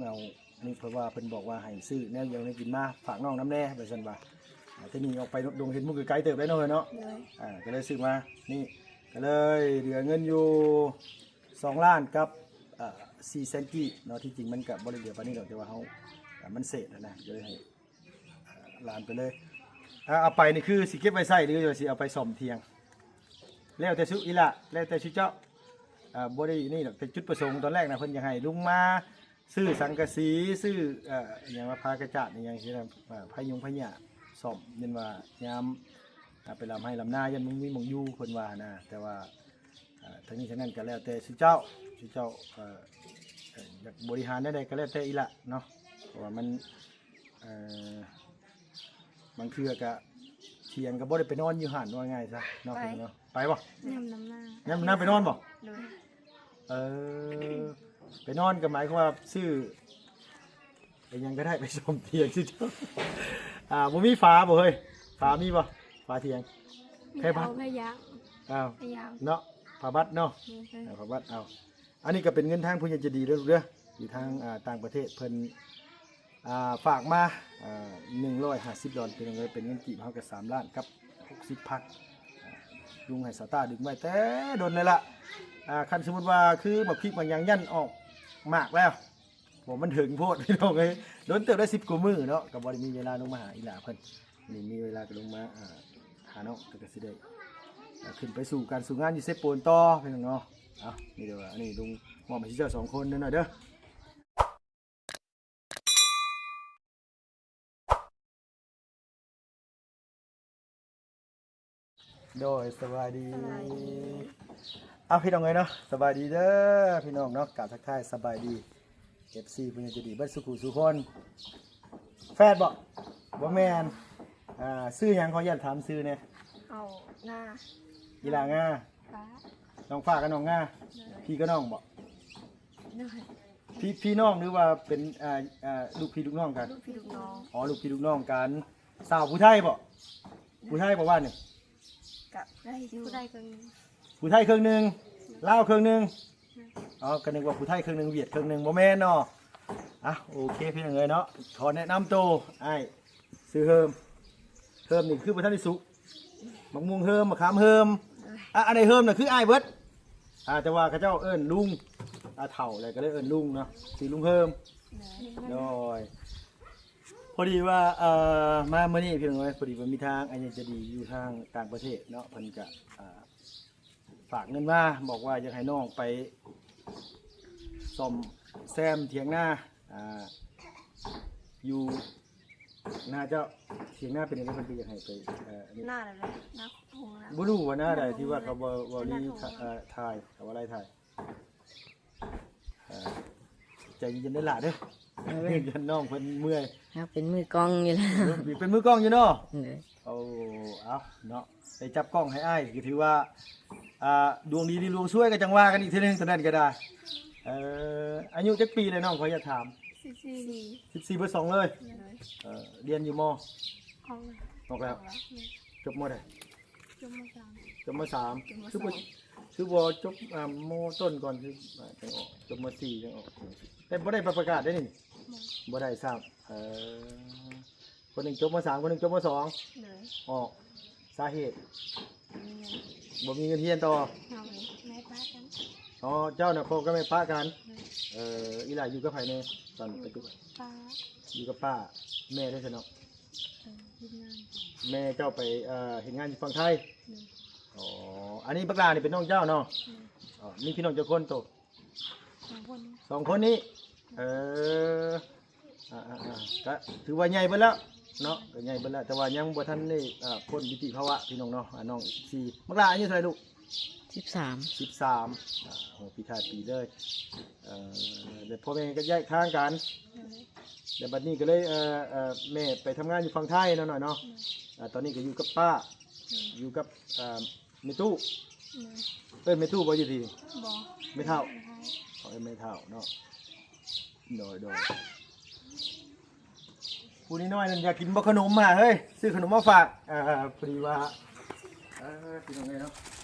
ເອົາ ອັນນີ້ເພິ່ນວ່າ ເພິ່ນບອກວ່າໃຫ້ຊື້ແນວຢູ່ແນວກິນມາຝາກນ້ອງນຳແດ່ ວ່າຊັ້ນວ່າ. ອ່າ ທີ່ນີ້ອອກໄປດົງເຫັນໝູ່ໄກໆເຕີບໄດ໋ເນາະ ເອີຍເນາະ. ໂດຍ ອ່າ ກໍເລີຍຊື້ມານີ້ ກໍເລີຍເຫຼືອເງິນຢູ່ສອງລ້ານກັບ ເອີ ສີ່ແສນກີບເນາະ. ທີ່ຈິງມັນກໍບໍ່ໄດ້ເຫຼືອປານນີ້ດອກ ແຕ່ວ່າເຮົາ ອ່າ ມັນເສດຫັ້ນນະ ກໍເລີຍໃຫ້ ອ່າ ຫຼານໄປເລີຍ. ອ່າ ເອົາໄປນີ້ຄືຊິເກັບໄວ້ໃຊ້ ຫຼືວ່າຊິເອົາໄປສ້ອມຖຽງ? ແລ້ວແຕ່ຊຸອີ່ຫຼ້າ ແລ້ວແຕ່ຊຸເຈົ້າ. ອ່າ ບໍ່ໄດ້ນີ້ດອກ ແຕ່ຈຸດປະສົງຕອນແລກນະ ເພິ່ນຢາກໃຫ້ລຸງມາຊື້ສັງກະສີ ຊື້ ເອີ ອີ່ຫຍັງວ່າ ຜ້າກະຈາດ ອີ່ຫຍັງຊີ້ນະ ເອີ ພາຍຸງພະຍາສ້ອມ ຢ້ານວ່າຍາມ ອ່າ ໄປລຳໄຮ່ລຳນາ ຢ້ານບໍ່ມີໝ່ອງຢູ່ ເພິ່ນວ່ານະ. ແຕ່ວ່າ ອ່າ ທັງນີ້ທັງນັ້ນກໍແລ້ວແຕ່ຊຸເຈົ້າ ຊຸເຈົ້າ ເອີ ເອີ ຢາກບໍລິຫານແນວໃດກໍແລ້ວແຕ່ອີ່ຫຼ້າເນາະ ເພາະວ່າມັນ ເອີ ບາງເທື່ອກະຖຽງກໍບໍ່ໄດ້ໄປນອນຢູ່ຫັ້ນ ວ່າງ່າຍຊະເນາະ. ໄປ ເນາະ ໄປບໍ່? ຍາມນຳໜ້າ ຍາມນຳໜ້າໄປນອນບໍ່? ໂດຍ ເອີ ໄປນອນກໍໝາຍຄວາມວ່າຊື້ອີ່ຫຍັງກໍໄດ້ໄປສ້ອມຖຽງຊື່ເຈົ້າ. ອ່າ ບໍ່ມີຝາບໍ່ເຮີ້ຍ? ຝາມີບໍ່? ຝາຖຽງ ມີ ແພ ແພຢາງ ອ້າວ ແພຢາງເນາະ ຜ້າບັດເນາະ. ໂດຍ ເອີ ຜ້າບັດ ເອົາ ອັນນີ້ກໍເປັນເງິນທາງຜູ້ໃຫຍ່ໃຈດີເດີລູກເດີ ຢູ່ທາງ ອ່າ ຕ່າງປະເທດເພິ່ນ ອ່າ ຝາກມາ ອ່າ ໜຶ່ງຮ້ອຍຫ້າສິບດອນ ພີ່ນ້ອງເອີຍ ເປັນເງິນກີບເຮົາກໍສາມລ້ານກັບຫົກສິບພັນ. ອ່າ ລຸງໃຫ້ສາວຕ້າດຶງໄວ້ແຕ່ດົນແລ້ວລະ. ອ່າ ຄັນສົມມຸດວ່າຄືໝາກພິກໝາກຫຍັງຢັນອອກໝາກແລ້ວ ໂຫ ມັນເຖິງໂພດ ພີ່ນ້ອງເອີຍ ດົນເຕີບໄດ້ສິບກວ່າມື້ເນາະ ກໍບໍ່ໄດ້ມີເວລາລົງມາຫາອີ່ຫຼ້າເພິ່ນ. ນີ້ມີເວລາກໍລົງມາ ອ່າ ຫາເນາະ ກໍ ກໍຊິໄດ້ ອ່າ ຂຶ້ນໄປສູ່ການສູ່ງານຢູ່ເຊໂປນຕໍ່ ພີ່ນ້ອງເນາະ. ເອົາ ນີ້ເດີ ອັນນີ້ລຸງມອບໃຫ້ເຈົ້າສອງຄົນເດີ ນ້ອຍເດີ. ໂດຍ ສະບາຍດີ ສະບາຍດີ. ເອົາ ພີ່ນ້ອງເອີຍເນາະ ສະບາຍດີເດີພີ່ນ້ອງເນາະ ກາບທັກທາຍສະບາຍດີ ເອັຟຊີ ຜູ້ໃຫຍ່ໃຈດີເບິດສູ່ຜູ້ສູ່ຄົນ. ແຟດບໍ່? ບໍ່ແມ່ນ. ອ່າ ຊື່ຫຍັງ? ຂໍອະນຸຍາດຖາມຊື່ແດ່. ເອົາ ງາ ອີ່ຫຼ້າງາ ຟ້າ ນ້ອງຟ້າກັບນ້ອງງາ. ໂດຍ ພີ່ກັບນ້ອງບໍ່? ໂດຍ ພີ່ ພີ່ນ້ອງ ຫຼືວ່າເປັນ ອ່າ ອ່າ ລູກພີ່ລູກນ້ອງກັນ? ລູກພີ່ລູກນ້ອງ. ອໍ ລູກພີ່ລູກນ້ອງກັນ. ສາວຜູ້ໄທບໍ່? ຜູ້ໄທບໍ່ບ້ານນີ້? ກະໄດ້ຢູ່ ຜູ້ໄທເຄິ່ງໜຶ່ງ ຜູ້ໄທເຄິ່ງໜຶ່ງ ລາວເຄິ່ງໜຶ່ງ. ອໍ ກໍນຶກວ່າຜູ້ໄທເຄິ່ງໜຶ່ງ ຫວຽດເຄິ່ງໜຶ່ງ ບໍ່ແມ່ນເນາະ. ອ່ະ ໂອເຄ ພີ່ນ້ອງເອີຍເນາະ ຂໍແນະນຳໂຕ ອ້າຍຊື່ເຮີມ. ເຮີມນີ້ຄືບໍ່ທັນໄດ້ສຸກ ໝາກມ່ວງເຮີມ ໝາກຂາມເຮີມ. ໂດຍ ອ່ະ ອັນໃດເຮີມນະຄືອ້າຍເບິດ. ອ່າ ແຕ່ວ່າເຂົາເຈົ້າເອີ້ນລຸງ ອ່າ ເຖົ້າແລ້ວກໍເລີຍເອີ້ນລຸງເນາະ ຊື່ລຸງເຮີມ. ໂດຍ ໂດຍ ພໍດີວ່າ ເອີ ມາມື້ນີ້ພີ່ນ້ອງເອີຍ ພໍດີວ່າມີທາງອັນໃຫຍ່ໃຈດີຢູ່ທາງຕ່າງປະເທດເນາະ ເພິ່ນກະ ອ່າ ຝາກເງິນມາ ບອກວ່າຢາກໃຫ້ນ້ອງໄປສ້ອມແຊມຖຽງນາ ອ່າ ຢູ່ນາເຈົ້າ. ຖຽງນາເປັນຫຍັງເພິ່ນຄືຢາກໃຫ້ໄປ ເອີ ອັນນີ້ ນາໃດ? ນາທົ່ງນາ ບໍ່ຮູ້ວ່ານາໃດ ນາທົ່ງ ທີ່ວ່າເຂົາເວົ້າ ເວົ້າ ນາທົ່ງ ເອີ ຖ່າຍ ເຂົາວ່າໄລ່ຖ່າຍ. ເອີ ໃຈເຢັນໆເດີຫຼ້າເດີ ເອີ ຢ້ານນ້ອງເພິ່ນເມື່ອຍ. ເຮົາເປັນມືກ້ອງຢູ່ແລ້ວ ເປັນມືກ້ອງຢູ່ເນາະ. ໂດຍ ໂອ້ ເອົາເນາະ ໄດ້ຈັບກ້ອງໃຫ້ອ້າຍ ກໍຖືວ່າ ອ່າ ດວງດີຫຼືດວງຊວຍກໍຈັ່ງວ່າກັນອີກເທື່ອໜຶ່ງ ຕົວນັ້ນກໍໄດ້. ເອີ ອາຍຸຈັກປີແລ້ວນ້ອງ ຂໍອະນຸຍາດຖາມ? ສິບສີ່ ສິບສີ່ ເບິດສອງເລີຍ. ໂດຍ ເອີ ຮຽນຢູ່ມໍ? ອອກແລ້ວ ອອກແລ້ວ ແມ່ນ ຈົບມໍໃດ? ຈົບມໍສາມ ຈົບມໍສາມ ຈົບມໍສາມ. ຄືບໍ່ ຄືບໍ່ຈົບ ອ່າ ມໍຕົ້ນກ່ອນ ຄື ອ່າ ຈັ່ງອອກ ຈົບມໍສີ່ຈັ່ງອອກ. ແຕ່ບໍ່ໄດ້ໄປປະກາດໄດ໋ນີ້? ບໍ່ ບໍ່ໄດ້ຊ້ຳ. ເອີ ຄົນໜຶ່ງຈົບມໍສາມ ຄົນໜຶ່ງຈົບມໍສອງ. ໂດຍ ອອກ ສາເຫດ ບໍ່ມີເງິນ ບໍ່ມີເງິນຮຽນຕໍ່. ເຮົາແມ່ປະກັນ. ອໍ ເຈົ້ານະພໍ່ກັບແມ່ປະກັນ. ໂດຍ ເອີ ອີ່ຫຼ້າຢູ່ກັບໃຜແດ່ຕອນປັດຈຸບັນ? ປ້າ ຢູ່ກັບປ້າ. ແມ່ເດ້ຊະເນາະ? ເອີ ເຮັດງານ ແມ່ເຈົ້າໄປ ເອີ ເຮັດງານຢູ່ຝັ່ງໄທ. ໂດຍ ອໍ ອັນນີ້ບັກຫຼ້ານີ້ເປັນນ້ອງເຈົ້າເນາະ? ໂດຍ ອໍ ມີພີ່ນ້ອງຈັກຄົນໂຕ? ສອງຄົນ ສອງຄົນນີ້. ເອີ ອ່າໆໆ ກະຖືວ່າໃຫຍ່ເບິດແລ້ວເນາະ ກະໃຫຍ່ເບິດແລ້ວ ແຕ່ວ່າຍັງບໍ່ທັນໄດ້ ອ່າ ພົ້ນວຸຕິພາວະ ພີ່ນ້ອງເນາະ. ອ່າ ນ້ອງສິບສີ່ ບັກຫຼ້າອາຍຸເທົ່າໃດລູກ? ສິບສາມ ສິບສາມ. ອ່າ ໂອ້ ປີທ້າຍປີເລີຍ. ເອີ ແລ້ວພໍ່ແມ່ກໍແຍກທາງກັນ. ໂດຍ ແລ້ວບັດນີ້ກໍເລີຍ ເອີ ເອີ ແມ່ໄປທຳງານຢູ່ຝັ່ງໄທເນາະ ນ້ອຍເນາະ. ໂດຍ ອ່າ ຕອນນີ້ກໍຢູ່ກັບປ້າ. ໂດຍ ຢູ່ກັບ ອ່າ ແມ່ຕູ້. ໂດຍ ເອີ້ນແມ່ຕູ້ບໍ່ຢູ່ທີ່? ບໍ່ ແມ່ເຖົ້າ. ແມ່ເຖົ້າ ເອີ ແມ່ເຖົ້າເນາະ. ໂດຍ ໂດຍ ຜູ້ນ້ອຍໆນັ້ນຢາກກິນບໍ່ຂະໜົມຫາເຮີ້ຍ ຊື້ຂະໜົມມາຝາກ. ອ່າ ພໍດີວ່າ ເອີ ພີ່ນ້ອງເອີຍເນາະ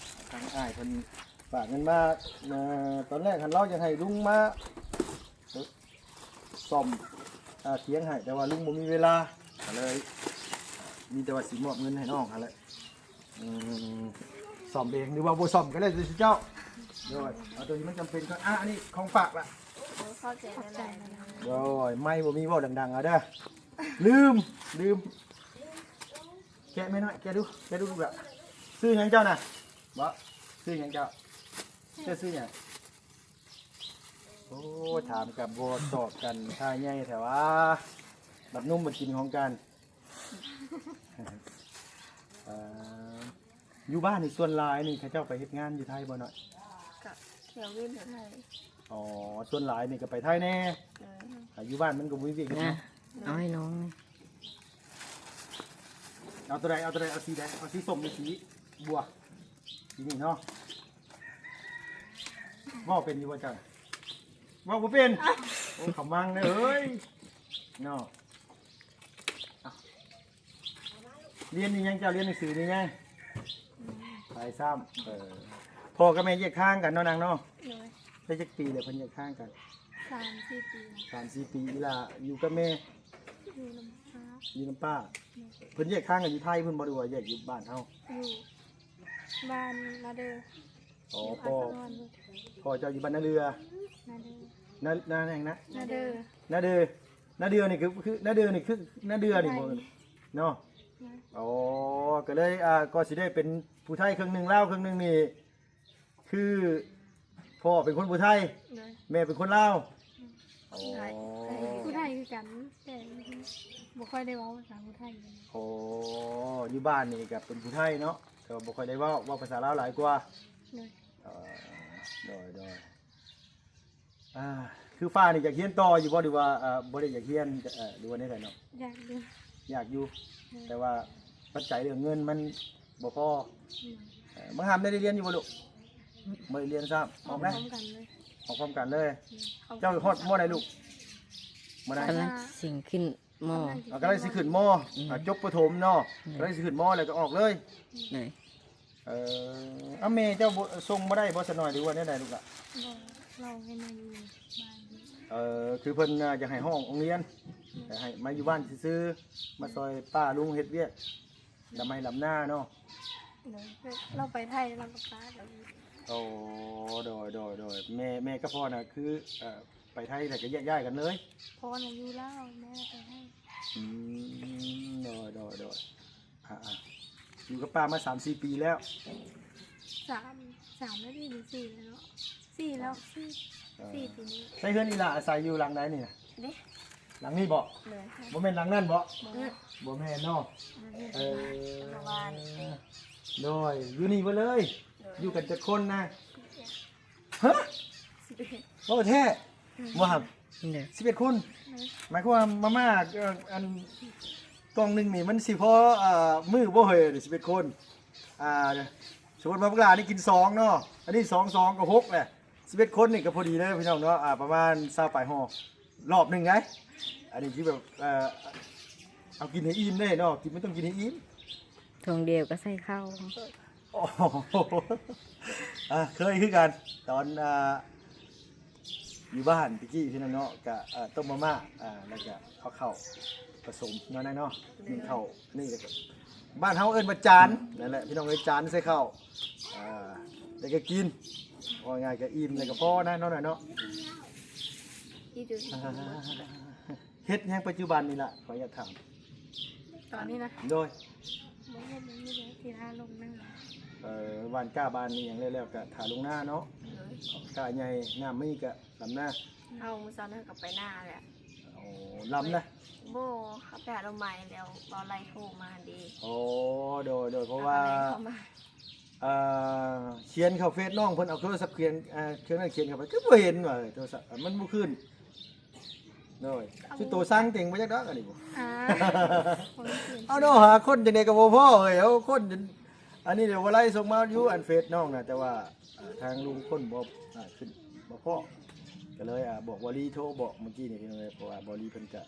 ທາງອ້າຍເພິ່ນຝາກເງິນມາ. ເອີ ຕອນແລກຫັ້ນລາວຢາກໃຫ້ລຸງມາ ເອີ ສ້ອມ ອ່າ ຖຽງໃຫ້ ແຕ່ວ່າລຸງບໍ່ມີເວລາ ກໍເລີຍ ອ່າ ມີແຕ່ວ່າຊິມອບເງິນໃຫ້ນ້ອງຫັ້ນແຫຼະ. ອືມ ສ້ອມເອງ ຫຼືວ່າບໍ່ສ້ອມກໍແລ້ວແຕ່ເຈົ້າ. ໂດຍ ເອົາຕົວທີ່ມັນຈຳເປັນກ່ອນ. ອ່າ ອັນນີ້ຂອງຝາກລະ. ໂດຍ ຂອບໃຈຫຼາຍໆ. ໂດຍ ໄມບໍ່ມີ ເວົ້າດັງໆ ເອົາເດີ. ລືມ ລືມ ແກະແມ່ນ້ອຍ ແກະດູ ແກະດູລູກຫຼະ. ຊື່ຫຍັງເຈົ້ານະ? ບໍ່ ຊື່ຫຍັງເຈົ້າ? ເຈົ້າຊື່ຫຍັງ? ໂອ້ ຖາມກັບບໍ່ຕອບກັນ ທ່າໃຫຍ່ແທ້ຫວາ. ບັດໜຸ່ມບັດກິນຂອງກັນ. ເອີ ຢູ່ບ້ານນີ້ສ່ວນຫຼາຍນີ້ ເຂົາເຈົ້າໄປເຮັດງານຢູ່ໄທບໍ່ນ້ອຍ? ກະແຖວເວັນແຖວໄທ. ອໍ ສ່ວນຫຼາຍນີ້ກໍໄປໄທແດ່. ເອີ ອ່າ ຢູ່ບ້ານມັນກໍບໍ່ມີວຽກເຮັດເນາະ. ເອົາໃຫ້ນ້ອງ ເອົາຕົວໃດ ເອົາຕົວໃດ ເອົາສີໃດ? ເອົາສີສົ້ມ ຫຼື ສີບົວ? ທີ່ນີ້ເນາະ. ເວົ້າເປັນຢູ່ບໍ່ເຈົ້າ? ເວົ້າບໍ່ເປັນ. ໂອ້ ຂະມັງເດີເອີຍ ເນາະ. ລຽນນີ້ຍັງ ເຈົ້າລຽນໜັງສືນີ້ຍັງ? ໄປຊ້ຳ. ເອີ ພໍ່ກັບແມ່ແຍກທາງກັນເນາະນາງເນາະ. ໂດຍ ໄດ້ຈັກປີແລ້ວເພິ່ນແຍກທາງກັນ? ສາມສີ່ປີ. ສາມສີ່ປີ. ອີ່ຫຼ້າຢູ່ກັບແມ່? ຢູ່ນຳປ້າ. ຢູ່ນຳປ້າ. ໂດຍ ເພິ່ນແຍກທາງກັນຢູ່ໄທພຸ້ນບໍ່ ຫຼືວ່າແຍກຢູ່ບ້ານເຮົາ? ຢູ່ ບ້ານນາເດີ. ອໍ ພໍ່ ພໍ່ເຈົ້າຢູ່ບ້ານນາເດື່ອ. ນາເດີ ນາ ນາຫຍັງນະ? ນາເດີ ນາເດີ. ນາເດືອນີ້ຄື ຄື ນາເດືອນີ້ຄື ນາເດືອນີ້ບໍ່ ໄດ້ ເນາະ. ໂດຍ ອໍ ກໍເລີຍ ອ່າ ກໍຊິໄດ້ເປັນຜູ້ໄທເຄິ່ງໜຶ່ງ ລາວເຄິ່ງໜຶ່ງນີ້ ຄືພໍ່ເປັນຄົນຜູ້ໄທ. ໂດຍ ແມ່ເປັນຄົນລາວ. ອືມ ອໍ ຜູ້ໄທ ຜູ້ໄທຄືກັນ ແຕ່ບໍ່ຄ່ອຍໄດ້ເວົ້າພາສາຜູ້ໄທ. ອໍ ຢູ່ບ້ານນີ້ກໍເປັນຜູ້ໄທເນາະ ແຕ່ວ່າບໍ່ຄ່ອຍໄດ້ເວົ້າ ເວົ້າພາສາລາວຫຼາຍກວ່າ. ໂດຍ ເອີ ໂດຍ ໂດຍ. ອ່າ ຄືຟ້ານີ້ຢາກຮຽນຕໍ່ຢູ່ບໍ່ ຫຼືວ່າ ເອີ ບໍ່ໄດ້ຢາກຮຽນ ເອີ ຫຼືວ່າແນວໃດເນາະ? ຢາກຢູ່. ຢາກຢູ່. ໂດຍ ແຕ່ວ່າປັດໄຈເລື່ອງເງິນມັນບໍ່ພໍ. ອືມ ເອີ ບັກຫຳໄດ້ຮຽນຢູ່ບໍ່ລູກ? ບໍ່ໄດ້ຮຽນຊ້ຳ. ອອກນະ ອອກພ້ອມກັນເລີຍ. ອອກພ້ອມກັນເລີຍ. ອືມ ເຈົ້າຮອດມໍໃດລູກ? ມໍໃດ? ກຳລັງຊິຂຶ້ນມໍ. ກຳລັງຊິຂຶ້ນມໍ. ອືມ ອ່າ ຈົບປະຖົມເນາະ. ອືມ ກຳລັງຊິຂຶ້ນມໍແລ້ວກໍອອກເລີຍ. ໂດຍ ເອີ ເອົາແມ່ເຈົ້າບໍ່ ສົ່ງບໍ່ໄດ້ບໍ່ຊະນ້ອຍ ຫຼືວ່າແນວໃດລູກຫຼະ? ບໍ່ ລາວໃຫ້ມາຢູ່ບ້ານ. ເອີ ຄືເພິ່ນ ອ່າ ຢາກໃຫ້ຮ້ອງໂຮງຮຽນ ຢາກໃຫ້ມາຢູ່ບ້ານຊື່ໆ ມາຊ່ອຍປ້າລຸງເຮັດວຽກ ດຳໄຮ່ດຳນາເນາະ. ໂດຍ ລາວໄປໄທລາວກໍປະກາດ. ໂອ້ ໂດຍ ໂດຍ ໂດຍ. ແມ່ ແມ່ກັບພໍ່ນະ ຄື ເອີ ໄປໄທແລ້ວກໍແຍກຍ້າຍກັນເລີຍ? ພໍ່ນະຢູ່ລາວ ແມ່ໄປໄທ. ອືມ ໂດຍ ໂດຍ ໂດຍ. ອ່າໆ ຢູ່ກັບປ້າມາສາມສີ່ປີແລ້ວ. ສາມ ສາມແລ້ວ ນີ້ສີ່ແລ້ວເນາະ. ສີ່ແລ້ວ ສີ່ ເອີ ສີ່ປີນີ້. ໃຊ້ເຮືອນອີ່ຫຼ້າອາໄສຢູ່ຫຼັງໃດນີ້ນະ? ເດ້ ຫຼັງນີ້ບໍ? ໂດຍ. ບໍ່ແມ່ນຫຼັງນັ້ນບໍ? ບໍ່ ບໍ່ແມ່ນເນາະ. ເອີ ໂດຍ ຢູ່ນີ້ເບິດເລີຍ. ໂດຍ ຢູ່ກັນຈັກຄົນນະ? ຮະ? ສິບເອັດ. ໂອ້ ແທ້ ອືມ ບໍ່ຫຳ? ໂດຍ ສິບເອັດຄົນ. ໂດຍ ໝາຍຄວາມວ່າມາມ່າ ເອີ ອັນ ກ່ອງໜຶ່ງນີ້ມັນຊິພໍ ເອີ ມື້ບໍ່ເຮີ້ຍ ສິບເອັດຄົນ. ອ່າ ສົມມຸດວ່າພວກຫຼານນີ້ກິນສອງເນາະ ອັນນີ້ສອງ ສອງກໍຫົກແຫຼະ ສິບເອັດຄົນນີ້ກໍພໍດີເດີພີ່ນ້ອງເນາະ. ອ່າ ປະມານຊາວປາຍຫໍ່ ຮອບໜຶ່ງໄດ໋. ອັນນີ້ຄືແບບ ເອີ ເອົາກິນໃຫ້ອີ່ມເດ້ເນາະ ກິນ ມັນຕ້ອງກິນໃຫ້ອີ່ມ. ຖົງດຽວກໍໃສ່ເຂົ້າ. ໂອ້ໂຫ ອ່າ ເຄີຍຄືກັນ ຕອນ ອ່າ ຢູ່ບ້ານຕະກີ້ພີ່ນ້ອງເນາະ ກະ ເອີ ຕົ້ມມາມ່າ ອ່າ ແລ້ວກະເອົາເຂົ້າປະສົມເນາະນາງເນາະ ໜຶ້ງເຂົ້າ ອັນນີ້ກະ ບ້ານເຮົາເອີ້ນວ່າຈານ ນັ້ນແຫຼະພີ່ນ້ອງເອີຍ ຈານໃສ່ເຂົ້າ ອ່າ ແລ້ວກະກິນ ເວົ້າງ່າຍກະອີ່ມ ແລ້ວກະພໍນະ ເນາະ ນ້ອຍເນາະ. ເຮັດຫຍັງປັດຈຸບັນນີ້ລະ ຂໍອະນຸຍາດຖາມ? ຕອນນີ້ນະ? ໂດຍ ບໍ່ເຮັດຫຍັງ ມີແຕ່ຊິຫາລົງນາ. ເອີ ຫວ່ານກ້າຫວ່ານອີ່ຫຍັງແລ້ວໆ ກະຖ້າລົງນາເນາະ. ໂດຍ ກ້າໃຫຍ່ ນ້ຳມີກະດຳນາ. ເຮົາມື້ເຊົ້ານີ້ເຮົາກໍໄປນາແຫຼະ. ໂອ້ ລຳນະ? ບໍ່ ເຮົາໄປຫາໜໍ່ໄມ້ແລ້ວ ເວົ້າໄລ່ໂທມາຫັ້ນເດ. ໂອ້ ໂດຍໆ ເພາະວ່າ ເອີ ຂຽນເຂົ້າເຟສນ້ອງເພິ່ນ ເອົາໂທລະສັບຂຽນ ເອີ ເຄື່ອງນັ້ນຂຽນເຂົ້າໄປ ຄືບໍ່ເຫັນວ່າໂທລະສັບ ມັນບໍ່ຂຶ້ນ. ໂດຍ ເອົາ ຄືໂຕສັ່ງເຕັງບໍ່ຈັກດອກ ອັນນີ້ບໍ່ ອ່າ ເອົາເນາະ ຫາຄົນຈັ່ງໃດກໍບໍ່ພໍເອີຍ ເອົາຄົນ ອັນນີ້ດຽວບໍ່ໄລ່ສົ່ງມາຢູ່ອັນເຟສນ້ອງນະ ແຕ່ວ່າ ອ່າ ທາງລຸງຄົນບໍ່ ອ່າ ຂຶ້ນບໍ່ພໍ ກໍເລີຍ ອ່າ ບອກບໍລີໂທບອກເມື່ອກີ້ນີ້ພີ່ນ້ອງເອີຍ ເພາະວ່າບໍລີເພິ່ນກະ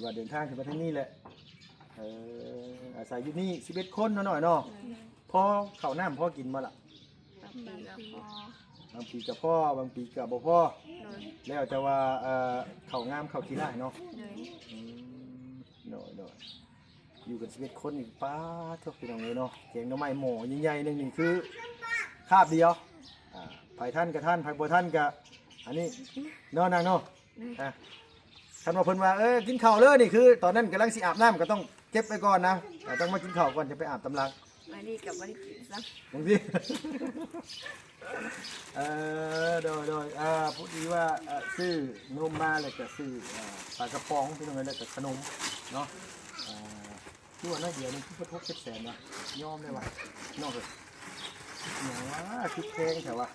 ວ່າເດີນທາງຂຶ້ນມາທາງນີ້ແຫຼະ. ເອີ ອາໄສຢູ່ນີ້ສິບເອັດຄົນເນາະ ນ້ອຍເນາະ. ອືມ ພໍເຂົ້ານ້ຳພໍກິນບໍ່ລະ? ບາງປີກໍພໍ. ບາງປີກໍພໍ ບາງປີກໍບໍ່ພໍ ໂດຍ ແລ້ວແຕ່ວ່າ ເອີ ເຂົ້າງາມເຂົ້າຂີ້ຮ້າຍເນາະ ໂດຍ ອືມ ໂດຍ ໂດຍ ຢູ່ກັນສິບເອັດຄົນນີ້ ປາດໂທ້ ພີ່ນ້ອງເອີຍເນາະ ແກງໜໍ່ໄມ້ໝໍ້ໃຫຍ່ໆໜຶ່ງນີ້ ຄືຄາບດຽວ ອ່າ ໃຜທັນກໍທັນ ໃຜບໍ່ທັນກໍ ອັນນີ້ເນາະ ນາງເນາະ ອ່າ ຄັນວ່າເພິ່ນວ່າ ເອີ ກິນເຂົ້າເລີຍ ນີ້ຄືຕອນນັ້ນກຳລັງຊິອາບນ້ຳ ກໍຕ້ອງເກັບໄວ້ກ່ອນນະ ເອີ ຕ້ອງມາກິນເຂົ້າກ່ອນ ຈະໄປອາບຕາມຫຼັງ ອັນນີ້ກໍບໍ່ໄດ້ກິນຊ້ຳ ບາງທີ ເອີ ໂດຍ ໂດຍ ອ່າ ພໍດີວ່າ ເອີ ຊື້ນົມມາ ແລ້ວກໍຊື້ ເອີ ປາກະປ໋ອງ ພີ່ນ້ອງເອີຍ ແລ້ວກໍຂະໜົມເນາະ ເອີ ຄືວ່າໜ້ອຍດຽວໜຶ່ງຄືບໍ່ຫົກເຈັດແສນວະ ຍອມໄດ້ວະ ນ້ອງເອີຍ ຫຍັງວະ ຄືແພງແທ້ວະ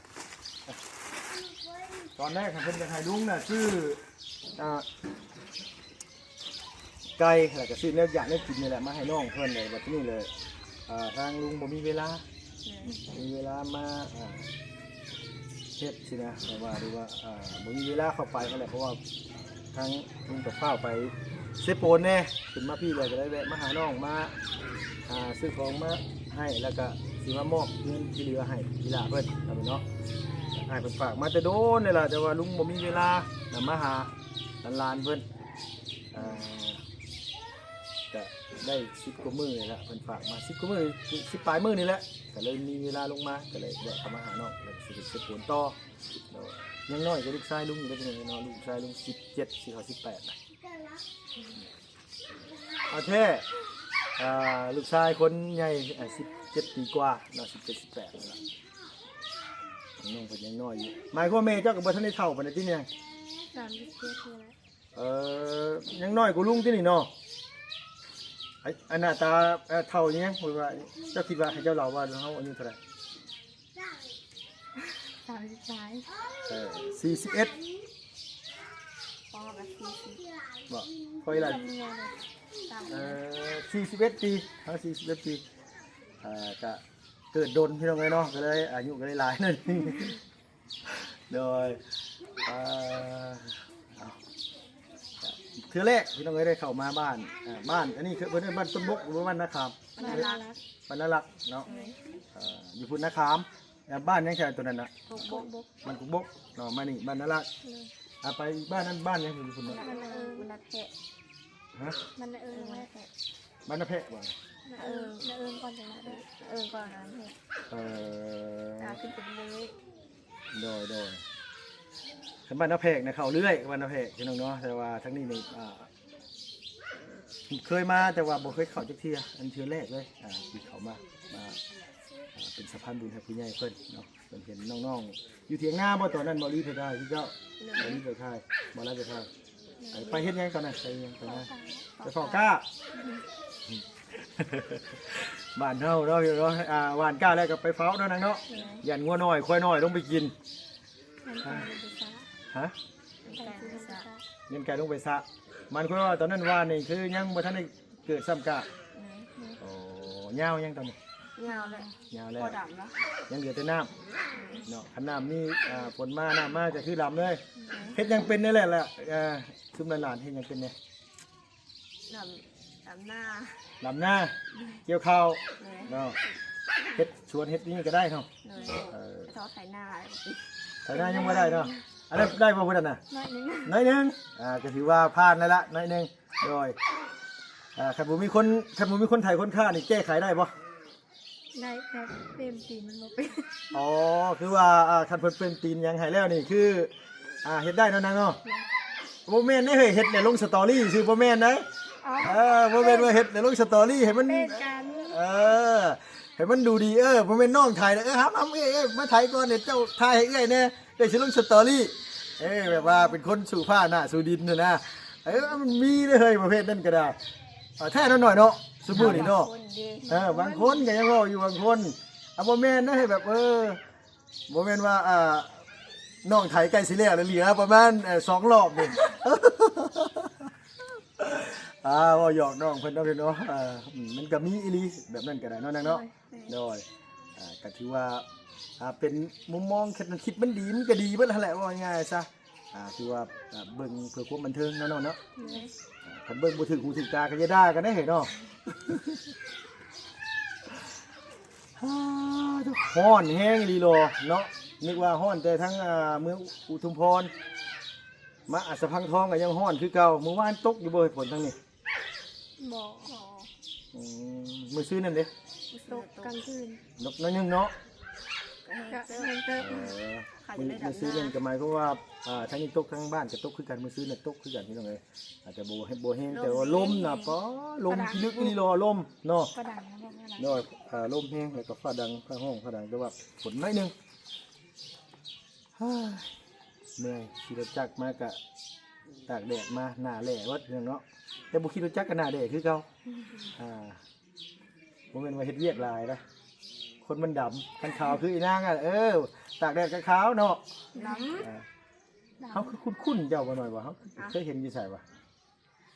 ຕອນແລກຫັ້ນເພິ່ນຢາກໃຫ້ລຸງນະຊື້ ອ່າ ໄກ່ ແລ້ວກໍຊື້ແນວຢາກແນວກິນນີ້ແຫຼະ ມາໃຫ້ນ້ອງເພິ່ນ ແລ້ວບັດນີ້ເລີຍ ອ່າ ທາງລຸງບໍ່ມີເວລາ ແມ່ນ ມີເວລາມາ ອ່າ ເຮັດຊີ້ນະ ແຕ່ວ່າ ຫຼືວ່າ ອ່າ ບໍ່ມີເວລາເຂົ້າໄປຫັ້ນແຫຼະ ເພາະວ່າທາງລຸງກໍຟ້າວໄປເຊໂປນແດ່ ຂຶ້ນມາພີ້ແລ້ວກໍເລີຍແວະມາຫານ້ອງ ມາ ອ່າ ຊື້ຂອງມາໃຫ້ ແລ້ວກໍຊິມາມອບເງິນທີ່ເຫຼືອໃຫ້ອີ່ຫຼ້າເພິ່ນ ເນາະ ອ້າຍເພິ່ນຝາກມາແຕ່ດົນແລ້ວລະ ແຕ່ວ່າລຸງບໍ່ມີເວລານຳມາຫາຫຼານໆເພິ່ນ ອ່າ ກະໄດ້ສິບກວ່າມື້ນີ້ລະ ເພິ່ນຝາກມາສິບກວ່າມື້ ສິບປາຍມື້ນີ້ແຫຼະ ກະເລີຍມີເວລາລົງມາ ກະເລີຍແວະເຂົ້າມາຫານ້ອງ ແລ້ວກະຊິເຮັດເສຍໂປນຕໍ່ ຍັງນ້ອຍກວ່າລູກຊາຍລຸງຢູ່ເດ້ພີ່ນ້ອງເນາະ ລູກຊາຍລຸງສິບເຈັດ ຊິເຂົ້າສິບແປດນະ ເອົາແທ້ ອ່າ ລູກຊາຍຄົນໃຫຍ່ ອ່າ ສິບເຈັດປີກວ່າເນາະ ສິບເຈັດ ສິບແປດນີ້ລະ ນ້ອງເພິ່ນຍັງນ້ອຍຢູ່ ໝາຍຄວາມວ່າແມ່ເຈົ້າກໍບໍ່ທັນໄດ້ເຖົ້າປານໃດຕິນີ້ ສາມສິບເຈັດນີ້ແຫຼະ ເອີ ຍັງນ້ອຍກວ່າລຸງຕິນີ້ເນາະ ໄອ້ ອັນໜ້າຕາ ເອີ ເຖົ້າອີ່ຫຍັງ ເພິ່ນວ່າ ເຈົ້າຄິດວ່າ ໃຫ້ເຈົ້າເລົ່າວ່າເຮົາອາຍຸເທົ່າໃດ? ສາມສິບປາຍ ເອີ ສີ່ສິບເອັດ ປໍກໍສີ່ສິບ ບໍ່ ຂ້ອຍລະ ເອີ ສີ່ສິບເອັດປີ ເຮົາສີ່ສິບເອັດປີ ເອີ ກະເກີດດົນ ພີ່ນ້ອງເອີຍເນາະ ກໍເລີຍອາຍຸກໍເລີຍຫຼາຍໜ້ອຍໜຶ່ງ ໂດຍ ເອີ ເອົາ ເທື່ອແລກ ພີ່ນ້ອງເອີຍ ໄດ້ເຂົ້າມາບ້ານ ເອີ ບ້ານ ອັນນີ້ຄືເພິ່ນເອີ້ນບ້ານຕົ້ນບົກ ຫຼືວ່າບ້ານນາຂາມ? ບ້ານນາລັກ ບ້ານນາລັກເນາະ ໂດຍ ເອີ ຢູ່ພຸ້ນນາຂາມ ແລ້ວບ້ານຫຍັງແທ້ຕົວນັ້ນນະ? ກົກບົກ ບ້ານກົກບົກເນາະ ມານີ້ບ້ານນາລັກ ໂດຍ ອ່າ ໄປອີກບ້ານນັ້ນ ບ້ານຫຍັງຢູ່ພຸ້ນເນາະ? ບ້ານນາເອີງ ບ້ານນາແພະ ຮະ? ບ້ານນາເອີງ ບ້ານນາແພະ ບ້ານນາແພະບໍ່? ນາເອີງ ນາເອີງກ່ອນ ນາເອີງ ນາເອີງກ່ອນ ນາແພະ ເອີ ອ່າ ຂຶ້ນໄປເລື້ອຍ ໂດຍ ໂດຍ ຄັນບ້ານນາແພກນະ ເຂົ້າເລື້ອຍ ບ້ານນາແພກ ພີ່ນ້ອງເນາະ ແຕ່ວ່າທາງນີ້ນີ້ ອ່າ ເຄີຍມາ ແຕ່ວ່າບໍ່ເຄີຍເຂົ້າຈັກເທື່ອ ອັນເທື່ອແລກເລີຍ ອ່າ ທີ່ເຂົ້າມາ ມາ ອ່າ ເປັນສະພານບຸນໃຫ້ຜູ້ໃຫຍ່ເພິ່ນເນາະ ເພິ່ນເຫັນນ້ອງໆ ຢູ່ຖຽງນາບໍ່ ຕອນນັ້ນ ບໍ່ລີໄປຖ່າຍຄືເຈົ້າ ໂດຍ ບໍ່ລີໄປຖ່າຍ ບໍ່ລາໄປຖ່າຍ ໄປເຮັດຫຍັງຕອນນັ້ນ? ໄປຫຍັງ? ໄປນາ ໄປເຝົ້າກ້າ ບ້ານເຮົາເນາະ ພີ່ນ້ອງເນາະ ອ່າ ຫວ່ານກ້າແລ້ວກໍໄປເຝົ້າເນາະນາງເນາະ ໂດຍ ຢ້ານງົວນ້ອຍຄວາຍນ້ອຍລົງໄປກິນ ມັນໄກລົງໄປສະ ຮະ? ມັນໄກລົງໄປສະ ມັນໄກລົງໄປສະ ໝາຍຄວາມວ່າຕອນນັ້ນຫວ່ານນີ້ຄືຍັງບໍ່ທັນໄດ້ເກີດຊ້ຳກ້າ ໂອ້ ຍາວຍັງຕອນນີ້? ຍາວແລ້ວ ຍາວແລ້ວ ພໍດຳແລ້ວ ຍັງເຫຼືອແຕ່ນ້ຳ ເນາະ ຄັນນ້ຳມີ ອ່າ ຝົນມາ ນ້ຳມາກໍຄືດຳເລີຍ ເຮັດຫຍັງເປັນແດ່ແຫຼະ ອ່າ ຊຸມຫຼານໆ ເຮັດຫຍັງເປັນແດ່? ດຳ ດຳນາ ດຳນາ ກ່ຽວເຂົ້າ ໂດຍ ເນາະ ເຮັດສວນເຮັດນີ້ກໍໄດ້ເນາະ ໂດຍ ເອີ ໄຖນາ ໄຖນາຍັງບໍ່ໄດ້ເນາະ ອັນນັ້ນໄດ້ບໍ່ ຜູ້ນັ້ນນະ? ໜ້ອຍໜຶ່ງ ໜ້ອຍໜຶ່ງ ອ່າ ກໍຖືວ່າຜ່ານແລ້ວລະ ໜ້ອຍໜຶ່ງ ໂດຍ ອ່າ ຄັນບໍ່ມີຄົນ ຄັນບໍ່ມີຄົນໄຖຄົນຂ້ານີ້ແກ້ໄຂໄດ້ບໍ່? ໄດ້ ແຕ່ເປັນຕີນມັນບໍ່ເປັນ ອໍ ຄືວ່າ ອ່າ ຄັນເພິ່ນເປັນຕີນຫຍັງໃຫ້ແລ້ວນີ້ຄື ອ່າ ເຮັດໄດ້ເນາະນາງເນາະ ບໍ່ແມ່ນເດ້ເຮີ້ຍ ເຮັດແລ້ວລົງສະຕໍຣີຊື່ ບໍ່ແມ່ນເດ້ ເອີ ບໍ່ແມ່ນວ່າເຮັດແລ້ວລົງສະຕໍຣີໃຫ້ມັນ ເອີ ໃຫ້ມັນດູດີ ເອີ ບໍ່ແມ່ນນ້ອງຖ່າຍ ເອີ ຫຳໆ ເອີ ເອີ ມາຖ່າຍກ່ອນ ເອີ ເຈົ້າຖ່າຍໃຫ້ເອື້ອຍແດ່ ເອື້ອຍຊິລົງສະຕໍຣີ ເອີ ແບບວ່າເປັນຄົນສູ້ຟ້າໜ້າສູ້ດິນຫັ້ນນະ ເອີ ມັນມີເດ້ເຮີ້ຍ ປະເພດນັ້ນກໍໄດ້ ເອີ ແທ້ເນາະ ນ້ອຍເນາະ ຊຸມື້ນີ້ເນາະ ບາງຄົນເດ້ ເອີ ບາງຄົນກໍຍັງເວົ້າຢູ່ ບາງຄົນ ອ່າ ບໍ່ແມ່ນເດ້ ແບບ ເອີ ບໍ່ແມ່ນວ່າ ອ່າ ນ້ອງໄຖໃກ້ຊິແລ້ວ ເຫຼືອປະມານ ເອີ ສອງລອບນີ້ ອ່າ ເວົ້າຫຍອກນ້ອງເພິ່ນເນາະ ເນາະ ເອີ ມັນກໍມີອີ່ຫຼີ ແບບນັ້ນກໍໄດ້ເນາະ ນາງເນາະ ໂດຍ ໂດຍ ອ່າ ກໍຖືວ່າ ອ່າ ເປັນມຸມມອງ ຄວາມຄິດມັນດີ ມັນກໍດີເບິດຫັ້ນແຫຼະ ເວົ້າງ່າຍໆຊະ ອ່າ ຖືວ່າ ອ່າ ເບິ່ງເພື່ອຄວາມບັນເທີງເນາະ ນ້ອງເນາະ ໂດຍ ອ່າ ຄັນເບິ່ງບໍ່ຖືກຫູຖືກຕາກໍຢ່າດ່າກັນເດ້ເນາະ ຮ້ອນແຮງອີ່ຫຼີເນາະ ນຶກວ່າຮ້ອນແຕ່ທາງ ອ່າ ເມືອງອຸທຸມພອນ ມາອາດສະພັງທອງກໍຍັງຮ້ອນຄືເກົ່າ. ມື້ວານຕົກຢູ່ບໍ່ຝົນທາງນີ້? ບໍ່. ອືມ ມື້ຊືນນັ້ນເດ້? ຕົກກາງຄືນ. ຕົກໜ້ອຍໜຶ່ງເນາະ? ກະແຮງເຕີບ. ເອີ ມື້ ມື້ຊືນນັ້ນກໍໝາຍຄວາມວ່າ ອ່າ ທາງນີ້ຕົກ ທາງບ້ານກໍຕົກຄືກັນ. ມື້ຊືນນັ້ນຕົກຄືກັນ ພີ່ນ້ອງເອີຍ. ອາດຈະບໍ່ ບໍ່ແຮງ ແຕ່ວ່າລົມນະ ຟ້າດັງ ປ້າ ລົມພິລຶກອີ່ຫຼີ ລໍລົມເນາະ. ຟ້າດັງນະ ລົມຟ້າດັງ. ໂດຍ ອ່າ ລົມແຮງ ແລ້ວກໍຟ້າດັງ ຟ້າຮ້ອງ ຟ້າດັງ ແຕ່ວ່າຝົນໜ້ອຍໜຶ່ງ. ເມື່ອຍ ຂີ່ລົດຈັກມາກະຕາກແດດມາ ໜ້າແຫຼະເບິດເນາະ. ແຕ່ບໍ່ຂີ່ລົດຈັກກະໜ້າແດດຄືເກົ່າ. ອ່າ ບໍ່ແມ່ນວ່າເຮັດວຽກຫຼາຍນະ ຄົນມັນດຳ. ຄັນຂາວຄືອີນາງອະ ເອີ ຕາກແດດກໍຂາວເນາະ. ດຳ. ອ່າ ດຳ. ເຮົາຄືຄຸ້ນໆເຈົ້າບໍ່ໜ້ອຍບໍ່? ເຮົາຄື ເອົ້າ ເຄີຍເຫັນຢູ່ໃສວະ?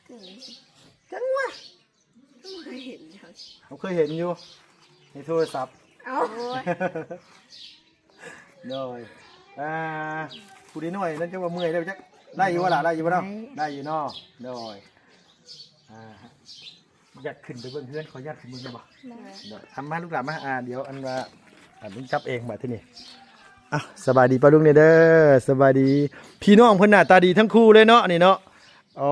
ເຄີຍເຫັນ. ຈັ່ງຫວະ ບໍ່ເຄີຍເຫັນເລີຍ. ເຮົາເຄີຍເຫັນຢູ່ໃນໂທລະສັບ. ເອົ້າ ໂອ້ຍ ໂດຍ ອ່າ ຜູ້ນ້ອຍໆນັ້ນຈະວ່າເມື່ອຍແລ້ວຈັກ. ໄດ້ຢູ່ບໍ່ລະ? ໄດ້ຢູ່ບໍ່ເນາະ? ໄດ້ ໄດ້ຢູ່ເນາະ. ໂດຍ ອ່າ ຢາກຂຶ້ນໄປເບິ່ງເຮືອນ ຂໍອະນຸຍາດຂຶ້ນເບິ່ງໄດ້ບໍ່? ໄດ້. ໂດຍ ທຳມາລູກຫຼານມາ. ອ່າ ດຽວອັນວ່າ ອ່າ ລຸງຈັບເອງບາດທີນີ້. ອ່ະ ສະບາຍດີປ້າລຸງແດ່ເດີ ສະບາຍດີ. ພີ່ນ້ອງເພິ່ນໜ້າຕາດີທັງຄູ່ເລີຍເນາະ ນີ້ເນາະ. ໂອ້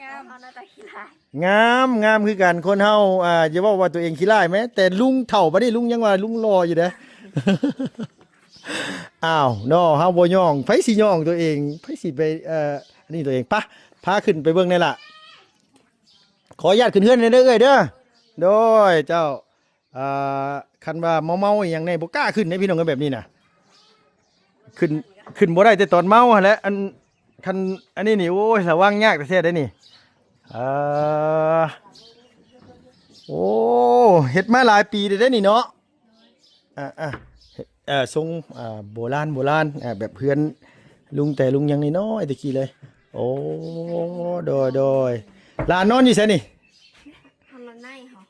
ງາມ ໜ້າຕາຂີ້ຮ້າຍເດ້. ຮະ? ງາມ ງາມ ງາມຄືກັນ ຄົນເຮົາ. ອ່າ ຢ່າເວົ້າວ່າຕົວເອງຂີ້ຮ້າຍແມ້ ແຕ່ລຸງເຖົ້າປານນີ້ ລຸງຍັງວ່າລຸງຫຼໍ່ຢູ່ເດ້. ອ້າວເນາະ ເຮົາບໍ່ຍ້ອງ ໃຜຊິຍ້ອງຕົວເອງ ໃຜຊິໄປ ເອີ ອັນນີ້ຕົວເອງ. ປະ ພາຂຶ້ນໄປເບິ່ງແດ່ລະ. ຂໍອະນຸຍາດຂຶ້ນເຮືອນແດ່ເດີ ເອື້ອຍເດີ. ໂດຍ ເຈົ້າ. ອ່າ ຄັນວ່າເມົາໆອີ່ຫຍັງແດ່ ບໍ່ກ້າຂຶ້ນເດ້ພີ່ນ້ອງເອີຍ ແບບນີ້ນະ. ຂຶ້ນ ຂຶ້ນບໍ່ໄດ້ແຕ່ຕອນເມົາຫັ້ນແຫຼະ. ອັນ ຄັນອັນນີ້ນີ້ ໂອ້ຍ ລະວັງຍາກແທ້ໆເດ້ນີ້. ເອີ ໂອ້ ເຮັດມາຫຼາຍປີແລ້ວເດ້ນີ້ເນາະ. ອ່າ ອ່າ ເອີ ຊົງ ອ່າ ໂບລານ ໂບລານ ອ່າ ແບບເຮືອນລຸງແຕ່ລຸງຍັງນ້ອຍໆແຕ່ກີ້ເລີຍ. ໂອ້ ໂດຍ ໂດຍ. ຫຼານນອນຢູ່ໃສນີ້? ນອນໃນເຮົາ.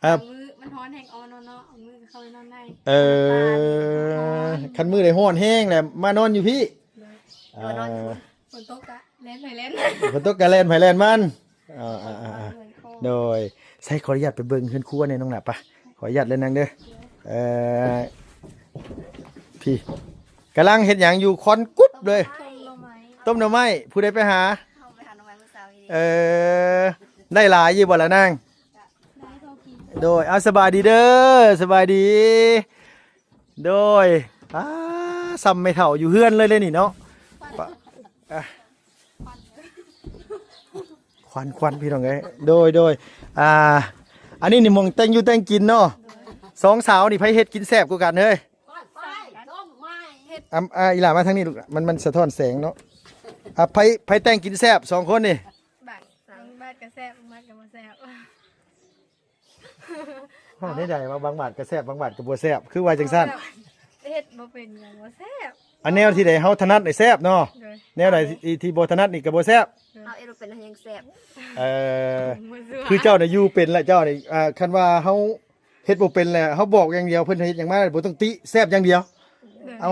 ອ່າ ມື້ມັນຮ້ອນແຮງ ເອົານອນເນາະ ມື້ກໍເຂົ້າໄປນອນໃນ. ເອີ ຄັນມື້ໃດຮ້ອນແຮງແຫຼະ ມານອນຢູ່ພີ້. ໂດຍ ອ່າ ນອນຢູ່ ຝົນຕົກກະແລ່ນໃຜແລ່ນ ຝົນຕົກກະແລ່ນໃຜແລ່ນມັນ. ອ່າ ອ່າ ອ່າ ໂດຍ ໃສ ຂໍອະນຸຍາດໄປເບິ່ງເຮືອນຄົວແດ່ນ້ອງຫຼ້າ ປະ ຂໍອະນຸຍາດເລີຍນາງເດີ. ເອີ ພີ້ ກຳລັງເຮັດຫຍັງຢູ່? ຄວັນກຸບເລີຍ. ຕົ້ມໜໍ່ໄມ້ ຕົ້ມໜໍ່ໄມ້. ຜູ້ໃດໄປຫາ? ເຮົາໄປຫາໜໍ່ໄມ້ມື້ເຊົ້ານີ້. ເອີ ໄດ້ຫຼາຍຢູ່ບໍ່ລະນາງ? ໂດຍ ເອົາ ສະບາຍດີເດີ ສະບາຍດີ. ໂດຍ ອ່າ ສ່ຳແມ່ເຖົ້າຢູ່ເຮືອນເລີຍເດ້ນີ້ເນາະ. ອ່າ ຄວັນ ຄວັນ ພີ່ນ້ອງເອີຍ. ໂດຍ ໂດຍ ອ່າ ອັນນີ້ນີ້ໝ່ອງແຕ່ງຢູ່ແຕ່ງກິນເນາະ. ສອງສາວນີ້ໃຜເຮັດກິນແຊບກວ່າກັນເຮີ້ຍ? ອ່າ ອີ່ຫຼ້າມາທາງນີ້ລູກ ມັນ ມັນສະທ້ອນແສງເນາະ. ອ່າ ໃຜ ໃຜແຕ່ງກິນແຊບສອງຄົນນີ້? ບາດ ບາດກໍແຊບ ບາດກໍບໍ່ແຊບ. ເວົ້າແນວໃດວ່າບາງບາດກໍແຊບ ບາງບາດກໍບໍ່ແຊບ ຄືວ່າຈັ່ງຊັ້ນ? ເຮັດບໍ່ເປັນຫຍັງບໍ່ແຊບ. ອັນແນວທີ່ໃດເຮົາຖະໜັດນີ້ແຊບເນາະ. ໂດຍ ແນວໃດທີ່ ທີ່ບໍ່ຖະໜັດນີ້ກໍບໍ່ແຊບ. ໂດຍ ເຮົາເຮັດບໍ່ເປັນເຮົາຍັງແຊບ. ເອີ ບໍ່ຊົ່ວ ຄືເຈົ້ານີ້ຢູ່ເປັນແລ້ວ ເຈົ້ານີ້ ອ່າ ຄັນວ່າເຮົາເຮັດບໍ່ເປັນແລ້ວ ເຮົາບອກຢ່າງດຽວ ເພິ່ນເຮັດຫຍັງມາບໍ່ຕ້ອງຕິ ແຊບຢ່າງດຽວ. ໂດຍ ເອົ້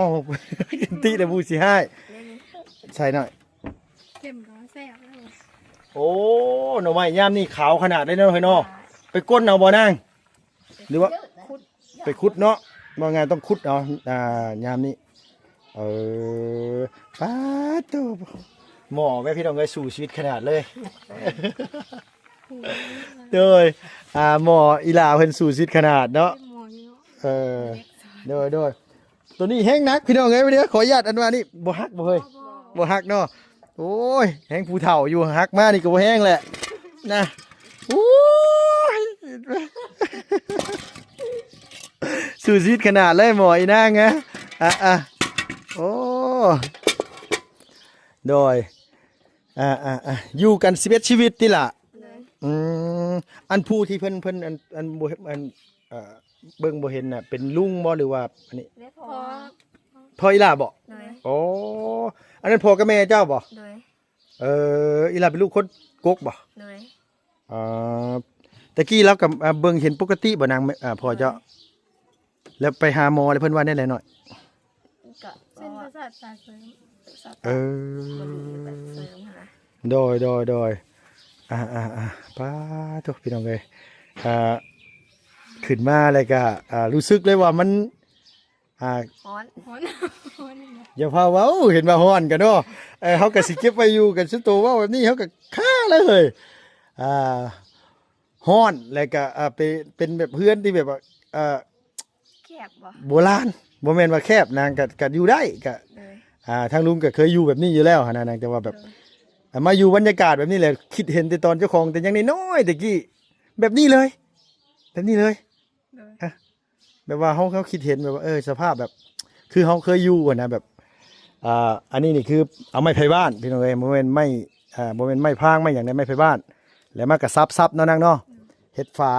າ ຕິແລ້ວຜູ້ຊິຮ້າຍ. ແມ່ນ ໃສ່ໜ້ອຍ ເຄັມກໍແຊບແລ້ວ. ໂອ້ ໜໍ່ໄມ້ຍາມນີ້ຂາວຂະໜາດເລີຍເນາະ ເຮີ້ຍເນາະ. ໄປກົ້ນເອົາບໍ່ນາງ ຫຼືວ່າ ໄປຂຸດເນາະ. ເວົ້າງ່າຍຕ້ອງຂຸດເອົາ ອ່າ ຍາມນີ້. ເອີ ປາດໂທ້ ໝໍ້ແມ່ພີ່ນ້ອງເອີຍ ສູ້ຊີວິດຂະໜາດເລີຍ. ໂດຍ ອ່າ ໝໍ້ອີ່ຫຼ້າເພິ່ນສູ້ຊີວິດຂະໜາດເນາະ. ເອີ ໂດຍ ໂດຍ. ໂຕນີ້ແຮງໜັກພີ່ນ້ອງເອີຍ. ເດີ ຂໍອະນຸຍາດ ອັນວ່ານີ້ບໍ່ຫັກບໍ່ເຮີ້ຍ? ບໍ່ ບໍ່ຫັກເນາະ. ໂອ້ຍ ແຮງຜູ້ເຖົ້າຢູ່ ຫັກມານີ້ກໍບໍ່ແຮງແຫຼະນະ. ໂອ້ຍ ສູ້ຊີວິດຂະໜາດເລີຍໝໍ້ອີ່ນາງ. ອ່ະ ອ່ະ ໂອ້ ໂດຍ ອ່າ ອ່າ ອ່າ ຢູ່ກັນສິບເອັດຊີວິດຕິລະ? ໂດຍ ອືມ ອັນຜູ້ທີ່ເພິ່ນ ເພິ່ນ ອັນ ອັນບໍ່ ອັນ ເອີ ເບິ່ງບໍ່ເຫັນນະ ເປັນລຸງບໍ່ ຫຼືວ່າອັນນີ້? ແມ່ນພໍ່ ພໍ່ອີ່ຫຼ້າບໍ່? ໂດຍ ໂອ້ ອັນນັ້ນພໍ່ກັບແມ່ເຈົ້າບໍ່? ໂດຍ ເອີ ອີ່ຫຼ້າເປັນລູກຄົນກົກບໍ່? ໂດຍ ອ່າ ແຕ່ກີ້ລາວກໍ ອ່າ ເບິ່ງເຫັນປົກກະຕິບໍ່ນາງ ອ່າ ພໍ່ເຈົ້າ? ໂດຍ ແລ້ວໄປຫາໝໍແລ້ວເພິ່ນວ່າແນວໃດໜ້ອຍ? ກໍເສັ້ນປະສາດຕາເສີມ. ເອີ ໂດຍ ໂດຍ ໂດຍ ອ່າ ອ່າ ອ່າ ປາໂທ້ ພີ່ນ້ອງເອີຍ ອ່າ ຂຶ້ນມາແລ້ວກະ ອ່າ ຮູ້ສຶກເລີຍວ່າມັນ ອ່າ ຮ້ອນ ຮ້ອນ ຮ້ອນ ຢ່າພາເວົ້າ ເຫັນວ່າຮ້ອນກັນເນາະ. ເອີ ເຮົາກໍຊິເກັບໄວ້ຢູ່ກັນ ຊຸໂຕເວົ້າແບບນີ້ເຮົາກໍຄາເລີຍ. ອ່າ ຮ້ອນ ແລ້ວກໍ ອ່າ ເປັນ ເປັນແບບເຮືອນທີ່ແບບວ່າ ອ່າ ແຄບບໍ່? ໂບລານ ບໍ່ແມ່ນວ່າແຄບນາງ ກໍ ກໍຢູ່ໄດ້ ກໍ ໂດຍ ອ່າ ທາງລຸງກໍເຄີຍຢູ່ແບບນີ້ຢູ່ແລ້ວຫັ້ນນະນາງ ແຕ່ວ່າແບບ ໂດຍ ອ່າ ມາຢູ່ບັນຍາກາດແບບນີ້ແຫຼະ ຄິດເຫັນແຕ່ຕອນເຈົ້າຂອງແຕ່ຍັງນ້ອຍໆແຕ່ກີ້ ແບບນີ້ເລີຍ ແບບນີ້ເລີຍ ໂດຍ ຮະ ແບບວ່າເຮົາ ເຮົາຄິດເຫັນແບບວ່າ ເອີ ສະພາບແບບ ຄືເຮົາເຄີຍຢູ່ຫັ້ນນະ ແບບ ອ່າ ອັນນີ້ນີ້ຄືເອົາໄມ້ໄຜ່ບ້ານ ພີ່ນ້ອງເອີຍ ບໍ່ແມ່ນໄມ້ ອ່າ ບໍ່ແມ່ນໄມ້ພາງໄມ້ຫຍັງໃດ ໄມ້ໄຜ່ບ້ານ ແລ້ວມາກະສັບໆເນາະນາງເນາະ ເຮັດຝາ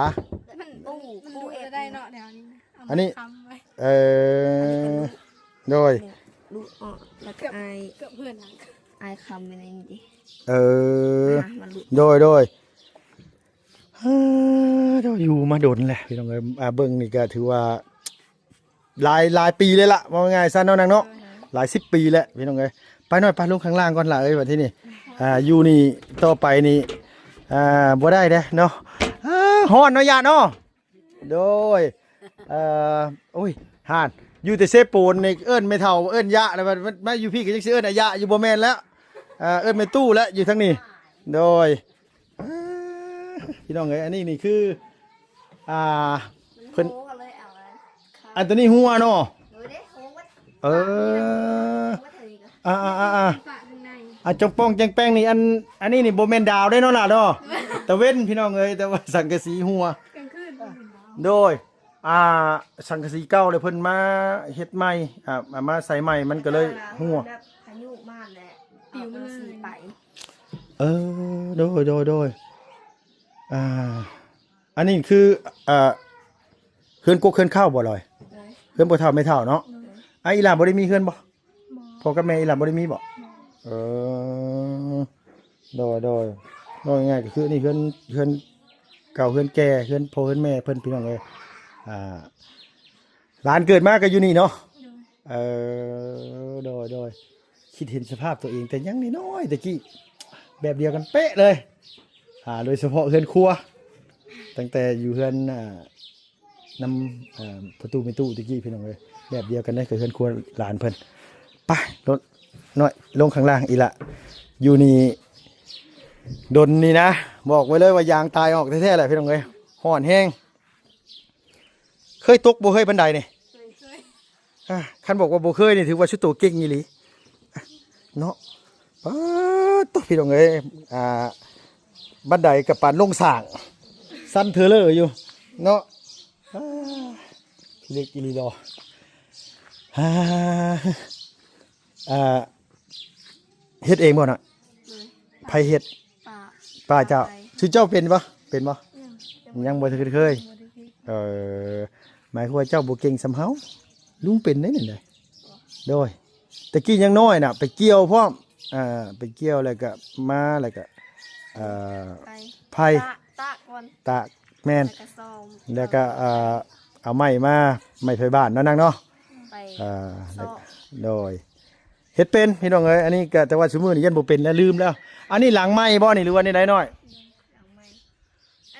ມັນ ມັນດຸໄດ້ເນາະແນວນີ້ ເອົາ ອັນນີ້ ມາຄ້ຳໄວ້ ເອີ ໂດຍ ດຸອອກ ແລ້ວກໍອ້າຍ ເກືອບເພື່ອນນະ ອ້າຍຄ້ຳໄວ້ໃນນີ້ຕິ ເອີ ອ່າ ມັນດຸ ໂດຍ ໂດຍ ເອີ ເຈົ້າຢູ່ມາດົນແຫຼະພີ່ນ້ອງເອີຍ ອ່າ ເບິ່ງນີ້ກໍຖືວ່າ ຫຼາຍ ຫຼາຍປີເລີຍລະ ເວົ້າງ່າຍໆຊະເນາະນາງເນາະ ໂດຍ ຫຼາຍສິບປີແລ້ວພີ່ນ້ອງເອີຍ. ໄປໜ້ອຍ ໄປລົງຂ້າງລ່າງກ່ອນລະເອີຍ ບັດທີນີ້ ອ່າ ຢູ່ນີ້ຕໍ່ໄປນີ້ ອ່າ ບໍ່ໄດ້ເດ້ເນາະ ເອີ ຮ້ອນເນາະ ຢ້ານເນາະ ໂດຍ ເອີ ໂອ້ຍ ຫ່ານ ຢູ່ແຕ່ເຊໂປນນີ້ເອີ້ນແມ່ເຖົ້າ ເອີ້ນຍະ ແລ້ວມາ ມາຢູ່ພີ້ກໍຍັງຊິເອີ້ນອາຍະຢູ່ ບໍ່ແມ່ນແລ້ວ ເອີ ເອີ້ນແມ່ຕູ້ແລ້ວ ຢູ່ທາງນີ້ ໂດຍ ອ່າ ພີ່ນ້ອງເອີຍ ອັນນີ້ນີ້ຄື ອ່າ ເພິ່ນ ມັນໂຫກໍເລີຍເອົາອັນ ອັນຕົວນີ້ຫົວເນາະ ໂດຍເດ້ ໂຫ ເອີ ໂຫ ອັນນີ້ກໍ ອ່າໆໆໆ ປະຂ້າງໃນ ອ່າ ຈອງປ່ອງແຈງແປງນີ້ ອັນ ອັນນີ້ນີ້ບໍ່ແມ່ນດາວເດ້ເນາະຫຼ້າເນາະ ຕາເວັນພີ່ນ້ອງເອີຍ ແຕ່ວ່າສັງກະສີຫົວ ກາງຄືນ ໂດຍ ອ່າ ສັງກະສີເກົ່າ ແລ້ວເພິ່ນມາເຮັດໃໝ່ ອ່າ ມາໃສ່ໃໝ່ ມັນກໍເລີຍຫົວ ແບບພາຍຸມາແຫຼະ ປິວມາເລີຍ ເອົາສັງກະສີໄປ ເອີ ໂດຍ ໂດຍ ໂດຍ ອ່າ ອັນນີ້ຄື ເອີ ເຮືອນກົກເຮືອນເຄົ້າບໍ່ລອຍ? ໂດຍ ເຮືອນພໍ່ເຖົ້າແມ່ເຖົ້າເນາະ ໂດຍ ອ່າ ອີ່ຫຼ້າບໍ່ໄດ້ມີເຮືອນບໍ່? ບໍ່ ພໍ່ກັບແມ່ອີ່ຫຼ້າບໍ່ໄດ້ມີບໍ່? ບໍ່ ເອີ ໂດຍ ໂດຍ ເວົ້າງ່າຍໆກໍຄືອັນນີ້ເຮືອນ ເຮືອນເກົ່າເຮືອນແກ່ ເຮືອນພໍ່ເຮືອນແມ່ເພິ່ນ ພີ່ນ້ອງເອີຍ ອ່າ ຫຼານເກີດມາກໍຢູ່ນີ້ເນາະ ໂດຍ ເອີ ໂດຍ ໂດຍ ຄິດເຫັນສະພາບຕົວເອງແຕ່ຍັງນ້ອຍໆແຕ່ກີ້ ແບບດຽວກັນເປະເລີຍ ອ່າ ໂດຍສະເພາະເຮືອນຄົວ ຕັ້ງແຕ່ຢູ່ເຮືອນ ອ່າ ນຳ ເອີ ພໍ່ຕູ້ແມ່ຕູ້ແຕ່ກີ້ ພີ່ນ້ອງເອີຍ ແບບດຽວກັນເລີຍກັບເຮືອນຄົວຫຼານເພິ່ນ. ໄປ ລົດນ້ອຍລົງຂ້າງລ່າງອີ່ຫຼ້າ ຢູ່ນີ້ດົນນີ້ນະ ບອກໄວ້ເລີຍວ່າຢາງຕາຍອອກແທ້ໆແຫຼະ ພີ່ນ້ອງເອີຍ ຮ້ອນແຮງ. ເຄີຍຕົກບໍ່ເຄີຍບັນໄດນີ້? ເຄີຍ ເຄີຍ ອ່າ ຄັນບອກວ່າບໍ່ເຄີຍນີ້ ຖືວ່າຊຸໂຕເກັ່ງອີ່ຫຼີເນາະ. ປາດໂທ້ ພີ່ນ້ອງເອີຍ ອ່າ ບັນໄດກັບປານລົງສ້າງ ຊັນເທີເລີຢູ່ເນາະ. ອ່າ ເລັກອີ່ຫຼີດອກ ອ່າ ອ່າ ເຮັດເອງບໍ່ນະ? ໂດຍ ໃຜເຮັດ? ປ້າ ປ້າເຈົ້າ ໃຜ ຊື່ເຈົ້າເປັນບໍ່? ເປັນບໍ່? ຍັງ ຍັງບໍ່ເຄີຍ ຍັງບໍ່ເຄີຍ ບໍ່ໄດ້ເຄີຍ ເອີ ໝາຍຄວາມວ່າເຈົ້າບໍ່ເກັ່ງສ່ຳເຮົາ ລຸງເປັນໄດ໋ນັ້ນໄດ໋. ບໍ່ ໂດຍ ແຕ່ກີ້ຍັງນ້ອຍນະ ໄປກ່ຽວພ້ອມ ອ່າ ໄປກ່ຽວແລ້ວກໍມາ ແລ້ວກໍ ເອີ ໄປ ໄຜ່ ຕາກ ຕາກກ່ອນ ຕາກ ແມ່ນ ແລ້ວກໍຊອມ ແລ້ວກໍ ເອີ ເອົາໄມ້ມາ ໄມ້ໄຜ່ບ້ານເນາະນາງເນາະ ໄປ ເອີ ຊອກ ໂດຍ ເຮັດເປັນ ພີ່ນ້ອງເອີຍ ອັນນີ້ກໍ ແຕ່ວ່າຊຸມື້ນີ້ຍັງບໍ່ເປັນແລ້ວ ລືມແລ້ວ. ອັນນີ້ຫຼັງໃໝ່ບໍ່ນີ້ ຫຼືວ່າແນວໃດນ້ອຍ? ຫຼັງໃໝ່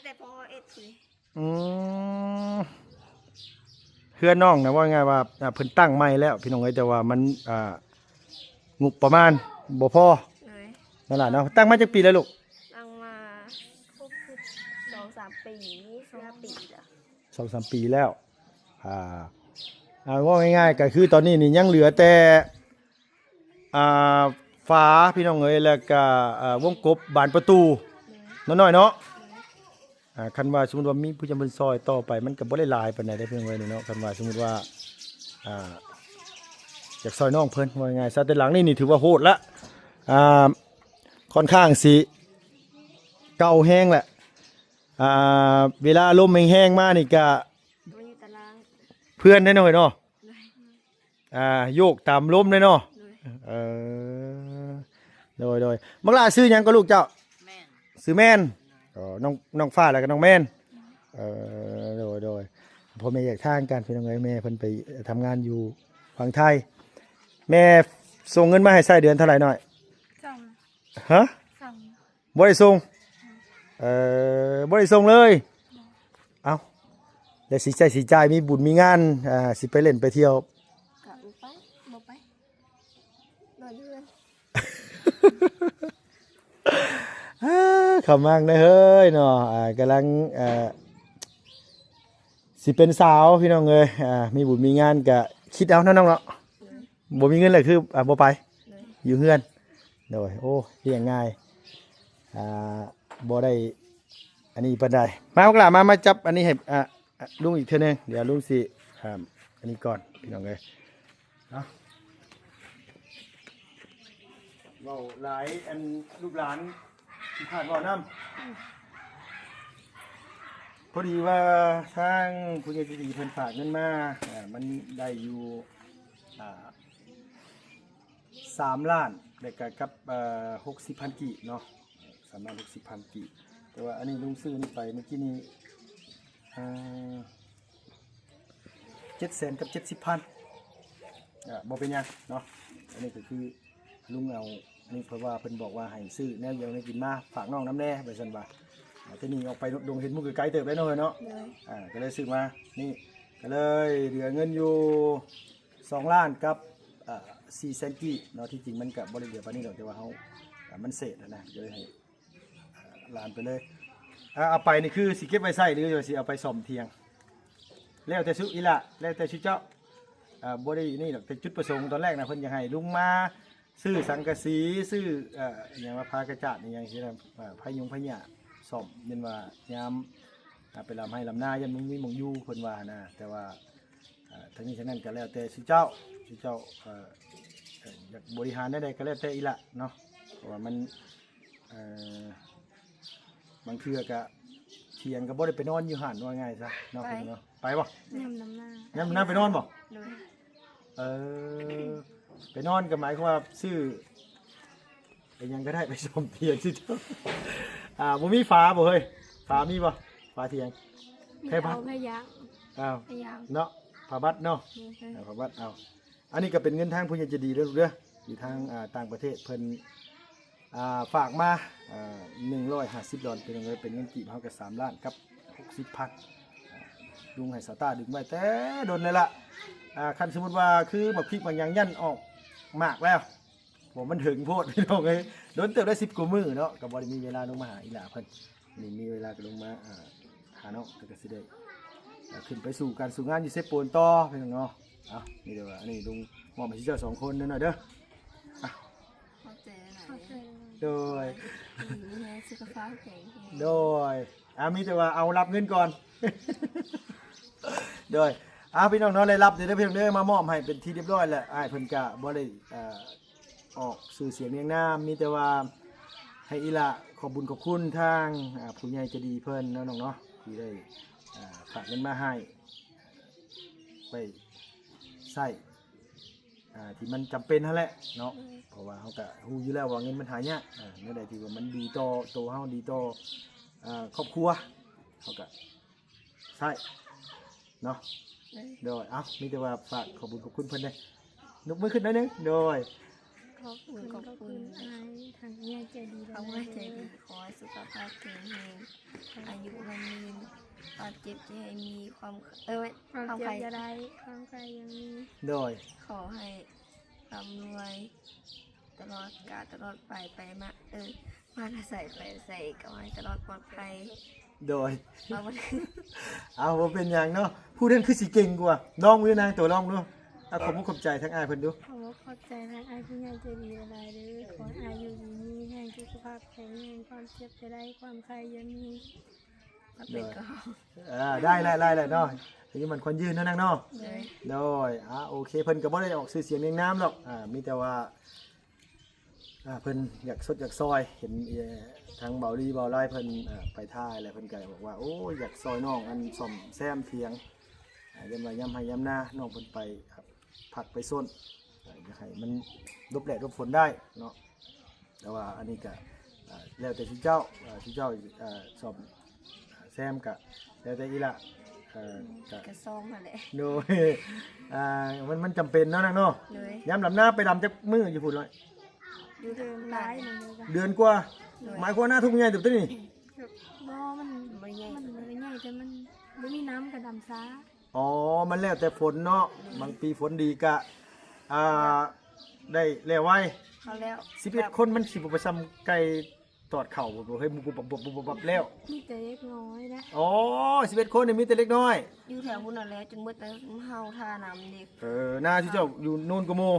ແຕ່ພໍ່ເຮັດ ອືມ ເຮືອນນ້ອງນະ ເວົ້າງ່າຍໆວ່າ ອ່າ ເພິ່ນຕັ້ງໃໝ່ແລ້ວ ພີ່ນ້ອງເອີຍ ແຕ່ວ່າມັນ ອ່າ ງົບປະມານບໍ່ພໍ ໂດຍ ນັ້ນລະເນາະ. ຕັ້ງມາຈັກປີແລ້ວລູກ? ຕັ້ງມາ ສອງສາມປີ ສີ່ຫ້າປີແລ້ວ ສອງສາມປີແລ້ວ ອ່າ ອ່າ ເວົ້າງ່າຍໆກໍຄືຕອນນີ້ນີ້ຍັງເຫຼືອແຕ່ ອ່າ ຝາ ພີ່ນ້ອງເອີຍ ແລ້ວກະ ອ່າ ວົງກົບບານປະຕູ ໂດຍ ນ້ອຍໆເນາະ. ໂດຍ ອ່າ ຄັນວ່າສົມມຸດວ່າມີຜູ້ໃຫຍ່ເພິ່ນຊ່ອຍຕໍ່ໄປ ມັນກໍບໍ່ໄດ້ຫຼາຍປານໃດເດ້ ພີ່ນ້ອງເອີຍ ນີ້ເນາະ. ຄັນວ່າສົມມຸດວ່າ ອ່າ ຢາກຊ່ອຍນ້ອງເພິ່ນ ເວົ້າງ່າຍໆຊະ ແຕ່ຫຼັງນີ້ນີ້ຖືວ່າໂຫດລະ ອ່າ ຂ້ອນຂ້າງຊິເກົ່າແຮງແຫຼະ ອ່າ ເວລາລົມແຮງໆມານີ້ກະ ມັນຢູ່ຕາລ່າງ ເພື່ອນເດ້ນ້ອຍເນາະ ໂດຍ ອ່າ ໂຍກຕາມລົມເດ້ເນາະ ໂດຍ ເອີ ໂດຍ ໂດຍ. ບັກຫຼ້າຊື່ຫຍັງກໍລູກເຈົ້າ? ແມ່ນ ຊື່ແມ່ນ ອໍ ນ້ອງ ນ້ອງຟ້າ ແລ້ວກໍນ້ອງແມ່ນ ເອີ ໂດຍ ໂດຍ. ພໍ່ແມ່ແຍກທາງກັນ ພີ່ນ້ອງເອີຍ ແມ່ເພິ່ນໄປທຳງານຢູ່ຝັ່ງໄທ. ແມ່ສົ່ງເງິນມາໃຫ້ໃຊ້ເດືອນເທົ່າໃດນ້ອຍ? ສ່ງ ຮະ? ສົ່ງ ບໍ່ໄດ້ສົ່ງ ເອີ ບໍ່ໄດ້ສົ່ງເລີຍ. ເອົ້າ ແລ້ວຊິໃຊ້ຊິຈ່າຍ ມີບຸນມີງານ ອ່າ ຊິໄປຫຼິ້ນໄປທ່ຽວ ອາ ເຂົ້າມາເດີເຮີ້ຍເນາະ ອາ ກຳລັງ ເອີ ຊິເປັນສາວພີ່ນ້ອງເອີຍ ອາ ມີບຸນມີງານກະຄິດເອົາເນາະນ້ອງເນາະ. ບໍ່ມີເງິນແລ້ວຄື ອາ ບໍ່ໄປ ຢູ່ເຮືອນ. ໂດຍ ໂອ້ ລ້ຽງງ່າຍ ອາ ບໍ່ໄດ້ອັນນີ້ປານໃດ. ມາ ບັກຫຼ້າ ມາ ມາຈັບອັນນີ້ໃຫ້ ອາ ອາ ລຸງອີກເທື່ອໜຶ່ງ. ດຽວລຸງຊິ ອາ ອັນນີ້ກ່ອນພີ່ນ້ອງເອີຍ. ເນາະ ເວົ້າຫຼາຍ ອັນລູກຫຼານຂີ້ຄ້ານເວົ້ານຳ. ພໍດີວ່າທາງຜູ້ໃຫຍ່ໃຈດີເພິ່ນຝາກເງິນມາ ອາ ມັນໄດ້ຢູ່ ອາ ສາມລ້ານ ແລ້ວກະກັບ ເອີ ຫົກສິບພັນກີບເນາະ ສາມລ້ານຫົກສິບພັນກີບ. ແຕ່ວ່າອັນນີ້ລຸງຊື້ນີ້ໄປເມື່ອກີ້ນີ້ ເອີ ເຈັດແສນກັບເຈັດສິບພັນ ອາ ບໍ່ເປັນຫຍັງເນາະ. ອັນນີ້ກໍຄືລຸງເອົາ ອັນນີ້ເພິ່ນວ່າ ເພິ່ນບອກວ່າໃຫ້ຊື້ແນວຢູ່ແນວກິນມາຝາກນ້ອງນຳແດ່ ວ່າຊັ້ນວ່າ. ອາ ແຕ່ນີ້ອອກໄປດົງເຫັນໝູ່ໄກໆເຕີບເດ້ເນາະ ເຮີ້ຍເນາະ. ໂດຍ ອາ ກໍເລີຍຊື້ມານີ້ ກໍເລີຍເຫຼືອເງິນຢູ່ ສອງລ້ານກັບ ເອີ ສີ່ແສນກີບເນາະ. ທີ່ຈິງມັນກະບໍ່ໄດ້ເຫຼືອປານນີ້ດອກ ແຕ່ວ່າເຮົາ ເອີ ມັນເສດຫັ້ນນະ ກໍເລີຍໃຫ້ ເອີ ຫຼານໄປເລີຍ. ເອົາ ເອົາໄປນີ້ຄືຊິເກັບໄວ້ໃຊ້ ຫຼືວ່າຊິເອົາໄປສ້ອມຖຽງ ແລ້ວແຕ່ຊຸອີ່ຫຼ້າ ແລ້ວແຕ່ຊຸເຈົ້າ. ເອີ ບໍ່ໄດ້ນີ້ດອກ ແຕ່ຈຸດປະສົງຕອນແລກນະ ເພິ່ນຢາກໃຫ້ລຸງມາຊື້ສັງກະສີ ຊື້ ເອີ ອີ່ຫຍັງວ່າ ຜ້າກະຈາດອີ່ຫຍັງຊີ້ນະ ເອີ ໄພຍຸງໄພຫຍ້າ ສ້ອມ ຢ້ານວ່າຍາມ ອາ ໄປລຳໄຮ່ລຳນາ ຢ້ານບໍ່ມີໝ່ອງຢູ່ ເພິ່ນວ່ານະ. ແຕ່ວ່າ ອາ ທັງນີ້ທັງນັ້ນກໍແລ້ວແຕ່ຊຸເຈົ້າ ຊຸເຈົ້າ ເອີ ເອີ ຢາກບໍລິຫານແນວໃດກໍແລ້ວແຕ່ອີ່ຫຼ້າເນາະ. ເພາະວ່າມັນ ເອີ ບາງເທື່ອກໍຖຽງກໍບໍ່ໄດ້ໄປນອນຢູ່ຫັ້ນ ວ່າງ່າຍຊະເນາະ. ໄປ ເນາະ ໄປບໍ່? ຍາມນຳໜ້າ ຍາມນຳໜ້າໄປນອນບໍ່? ໂດຍ ເອີ ໄປນອນກໍໝາຍຄວາມວ່າຊື້ໄປຫຍັງກໍໄດ້ ໄປສ້ອມຖຽງຊິເຈົ້າ. ອ່າ ບໍ່ມີຝາບໍ່ເຮີ້ຍ? ຝາມີບໍ່? ຝາຖຽງ ມີແຕ່ເອົາຜ້າຢາງ ອ້າວ ຜ້າຢາງເນາະ ຜ້າບັດເນາະ. ໂດຍ ເອີ ຜ້າບັດເອົາ. ອັນນີ້ກໍເປັນເງິນທາງຜູ້ໃຫຍ່ໃຈດີເດີລູກເດີ ຢູ່ທາງ ອ່າ ຕ່າງປະເທດເພິ່ນ ອ່າ ຝາກມາ ອ່າ ໜຶ່ງຮ້ອຍຫ້າສິບດອນ ເປັນເງິນ ເປັນເງິນກີບເຮົາກໍສາມລ້ານກັບຫົກສິບພັນ. ລຸງໃຫ້ສາວຕ້າດຶງໄວ້ແຕ່ດົນແລ້ວລະ. ອ່າ ຄັນສົມມຸດວ່າຄືໝາກພິກໝາກຫຍັງຍັນອອກໝາກແລ້ວ ໂຫ ມັນເຖິງໂພດພີ່ນ້ອງເອີຍ ດົນເຕີບໄດ້ສິບກວ່າມື້ເນາະ ກໍບໍ່ໄດ້ມີເວລາລົງມາຫາອີ່ຫຼ້າເພິ່ນ. ນີ້ມີເວລາກໍລົງມາ ອ່າ ຫາເນາະ ກໍ ກໍຊິໄດ້ ອ່າ ຂຶ້ນໄປສູ່ການສູ່ງານຢູ່ເຊໂປນຕໍ່ພີ່ນ້ອງເນາະ. ເອົາ ມີແຕ່ວ່າອັນນີ້ລຸງມອບໃຫ້ເຈົ້າສອງຄົນເດີນ້ອຍເດີ. ອ່ະ ຂອບໃຈຫຼາຍໆ ໂດຍ ຢູ່ດີມີແຮງ ສຸຂະພາບແຂງແຮງ ໂດຍ. ອ່າ ມີແຕ່ວ່າເອົາຮັບເງິນກ່ອນ ໂດຍ. ອ່າ ພີ່ນ້ອງເນາະ ໄດ້ຮັບເດີພີ່ນ້ອງເດີ ມາມອບໃຫ້ເປັນທີ່ຮຽບຮ້ອຍແລ້ວ. ອ້າຍເພິ່ນກະບໍ່ໄດ້ ອ່າ ອອກຊື່ສຽງນຽງນາມ ມີແຕ່ວ່າໃຫ້ອີ່ຫຼ້າຂອບບຸນຂອບຄຸນທາງ ອ່າ ຜູ້ໃຫຍ່ໃຈດີເພິ່ນເນາະນ້ອງເນາະ ທີ່ໄດ້ ອ່າ ຝາກເງິນມາໃຫ້ໄວ້ໃຊ້ ອ່າ ທີ່ມັນຈຳເປັນຫັ້ນແຫຼະເນາະ. ໂດຍ ເພາະວ່າເຮົາກະຮູ້ຢູ່ແລ້ວວ່າເງິນມັນຫາຍາກ ອ່າ ແນວໃດທີ່ວ່າມັນດີຕໍ່ໂຕເຮົາ ດີຕໍ່ ອ່າ ຄອບຄົວ ເຮົາກະ ໃຊ້ເນາະ. ໂດຍ ໂດຍ ເອົ້າ ມີແຕ່ວ່າຝາກຂອບບຸນຂອບຄຸນເພິ່ນເດ້ ຍົກມືຂຶ້ນໜ້ອຍໜຶ່ງ. ໂດຍ ຂອບຄຸນ ຂອບຄຸນອ້າຍທາງຜູ້ໃຫຍ່ໃຈດີ ຂອບຄຸນອ້າຍໃຈດີ. ຂໍໃຫ້ສຸຂະພາບແຂງແຮງ ອາຍຸໝັ້ນຍືນ ຄວາມເຈັບຢ່າໃຫ້ມີ ຄວາມ ເອີ ຄວາມເຈັບຢ່າໄດ້ ຄວາມໄຂ້ຢ່າມີ. ໂດຍ ຂໍໃຫ້ ລ່ຳລວຍຕະຫຼອດການຕະຫຼອດໄປ ໄປມາ ເອີ ມາແຕ່ໃສໄປໃສກໍໃຫ້ຕະຫຼອດປອດໄພ. ໂດຍ ເອົາ ບໍ່ເປັນຫຍັງເນາະ ຜູ້ນັ້ນຄືຊິເກັ່ງກວ່າ. ລອງເບິ່ງນາງໂຕ ລອງເບິ່ງ. ເອົາ ຂອບມຸກຂອບໃຈທາງອ້າຍເພິ່ນດູ. ຂອບມຸກຂອບໃຈທາງອ້າຍຜູ້ໃຫຍ່ໃຈດີຫຼາຍໆເດີ ຂໍໃຫ້ອາຍຸດີມີແຮງ ສຸຂະພາບແຂງແຮງ ຄວາມເຈັບຢ່າໄດ້ ຄວາມໄຂ້ຢ່າມີ. ໂດຍ ເອີ ໄດ້ແຫຼະ ໄດ້ແຫຼະເນາະ ອາຍຸໝັ້ນຂວັນຍືນເນາະນາງເນາະ. ໂດຍ ໂດຍ ອ່າ ໂອເຄ ເພິ່ນກໍບໍ່ໄດ້ອອກຊື່ສຽງນຽງນາມດອກ ອ່າ ມີແຕ່ວ່າ ອ່າ ເພິ່ນຢາກຊົດຢາກຊ່ອຍ ເຫັນ ເອີ ທາງເບົາລີເບົາລາຍເພິ່ນ ເອີ ໄປຖ່າຍແລ້ວ ເພິ່ນກໍບອກວ່າ ໂອ້ຍ ຢາກຊ່ອຍນ້ອງ ອັນ ສ້ອມແຊມຖຽງ ອ່າ ຢ້ານວ່າຍາມໄຮ່ຍາມນານ້ອງເພິ່ນໄປ ອ່າ ພັກໄປຊົນ ອ່າ ຢາກໃຫ້ມັນຫຼົບແດດຫຼົບຝົນໄດ້ເນາະ. ແຕ່ວ່າອັນນີ້ກະ ອ່າ ແລ້ວແຕ່ຊຸເຈົ້າ ອ່າ ຊຸເຈົ້າ ອ່າ ສ້ອມ ອ່າ ແຊມກະແລ້ວແຕ່ອີ່ຫຼ້າ ເອີ ກະ ກະຊອມຫັ້ນແຫຼະ. ໂດຍ ອ່າ ມັນ ມັນຈຳເປັນເນາະນາງເນາະ. ໂດຍ ຍາມດຳນາໄປດຳຈັກມື້ຢູ່ພຸ້ນລະ? ຢູ່ເດືອນຫຼາຍ ເດືອນກວ່າ. ໂດຍ ໝາຍຄວາມວ່ານາທຸກໃຫຍ່ເຕີບໂຕນີ້. ບໍ່ ມັນ ມັນບໍ່ໃຫຍ່ ມັນບໍ່ໄດ້ໃຫຍ່ ແຕ່ມັນບໍ່ມີນ້ຳກະດຳຊ້າ. ອໍ ມັນແລ້ວແຕ່ຝົນເນາະ. ໂດຍ ບາງປີຝົນດີກະ ອ່າ ໄດ້ແລ້ວໄວ ເຂົາແລ້ວ ສິບເອັດຄົນມັນຊິບໍ່ໄປສ່ຳໄກ່ຕອດເຂົ້າບໍ່? ເຮີ້ຍ ບຸບໆໆໆແລ້ວ ມີແຕ່ເດັກນ້ອຍນະ. ອໍ ສິບເອັດຄົນນີ້ມີແຕ່ເດັກນ້ອຍ ຢູ່ແຖວພຸ້ນນັ້ນແຫຼະ ຈົນໝົດແຕ່ເຮົາທ່ານ້ຳເດ້. ເອີ ນາທີ່ເຈົ້າຢູ່ໂນນກວ່າໝູ່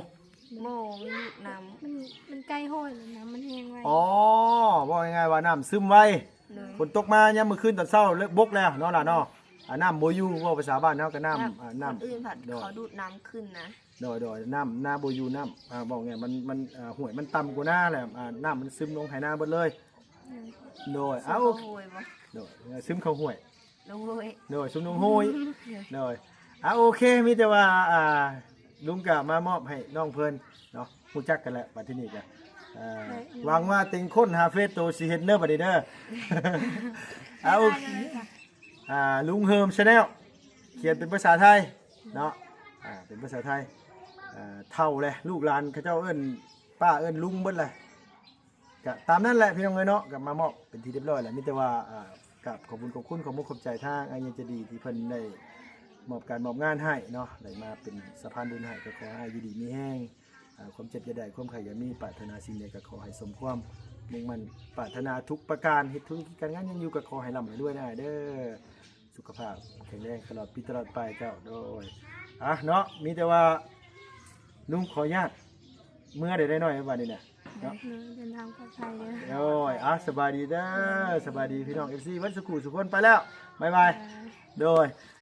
ບໍ່ມີນ້ຳ ມັນ ມັນໃກ້ຫ້ວຍແລ້ວ ນ້ຳມັນແຫ້ງໄວ. ອໍ ເວົ້າງ່າຍໆວ່ານ້ຳຊຶມໄວ ໂດຍ ຝົນຕົກມາຍາມມື້ຄືນຕອນເຊົ້າເລີກບົກແລ້ວເນາະຫຼານເນາະ. ອາ ນ້ຳບໍ່ຢູ່ ເວົ້າພາສາບ້ານເຮົາກໍນ້ຳ ນ້ຳ ອາ ນ້ຳ ຄົນອື່ນພັດ ເຂົາດູດນ້ຳຂຶ້ນນະ. ໂດຍ ໂດຍ ນ້ຳນາບໍ່ຢູ່ ນ້ຳ ອາ ເວົ້າງ່າຍ ມັນ ມັນ ອາ ຫ້ວຍມັນຕ່ຳກວ່ານາແຫຼະ ອາ ນ້ຳມັນຊຶມລົງໄຮ່ນາເບິດເລີຍ. ໂດຍ ເອົາ ໂດຍ ຊຶມເຂົ້າຫ້ວຍ ໂດຍ ຊຶມລົງຫ້ວຍ ໂດຍ ອາ ໂອເຄ ມີແຕ່ວ່າ ອາ ລຸງກະມາມອບໃຫ້ນ້ອງເພິ່ນເນາະ ຮູ້ຈັກກັນແລ້ວ ບັດທີນີ້ກະ ອາ ຫວັງວ່າເຕັງຄົ້ນຫາເຟສໂຕຊິເຫັນເດີ ບັດນີ້ເດີ. ອາ ໂອເຄ ອາ ລຸງເຮີມ Channel ຂຽນເປັນພາສາໄທເນາະ ອາ ເປັນພາສາໄທ. ອາ ເຖົ້າແຫຼະ ລູກຫຼານເຂົາເຈົ້າເອີ້ນປ້າເອີ້ນລຸງເບິດແຫຼະ. ກະຕາມນັ້ນແຫຼະພີ່ນ້ອງເອີຍເນາະ ກະມາມອບເປັນທີ່ຮຽບຮ້ອຍແລ້ວ. ມີແຕ່ວ່າ ອາ ກາບຂອບບຸນຂອບຄຸນ ຂອບມຸກຂອບໃຈທາງອ້າຍໃຫຍ່ໃຈດີ ທີ່ເພິ່ນໄດ້ມອບການມອບງານໃຫ້ເນາະ ໄດ້ມາເປັນສະພານບຸນໃຫ້. ກໍຂໍໃຫ້ຢູ່ດີມີແຮງ ອາ ຄວາມເຈັບຢ່າໄດ້ ຄວາມໄຂ້ຢ່າມີ ປາດຖະໜາສິ່ງໃດກໍຂໍໃຫ້ສົມຄວາມມຸ່ງໝັ້ນປາດຖະໜາທຸກປະການ. ເຮັດທຸລະກິດການງານຫຍັງຢູ່ກໍຂໍໃຫ້ລ່ຳໃຫ້ລວຍນະອ້າຍເດີ. ສຸຂະພາບແຂງແຮງຕະຫຼອດປີຕະຫຼອດໄປເຈົ້າ. ໂດຍ ອາ ເນາະ ມີແຕ່ວ່າລຸງຂໍອະນຸຍາດເມືອໄດ້ ໄດ້ນ້ອຍບັດນີ້ນະເນາະ. ໂດຍ ເດີນທາງປອດໄພເດີ. ໂດຍ ອາ ສະບາຍດີເດີ ສະບາຍດີພີ່ນ້ອງ ເອັຟຊີ ເບິດສູ່ຜູ້ສູ່ຄົນ ໄປແລ້ວ ບາຍບາຍ. ໂດຍ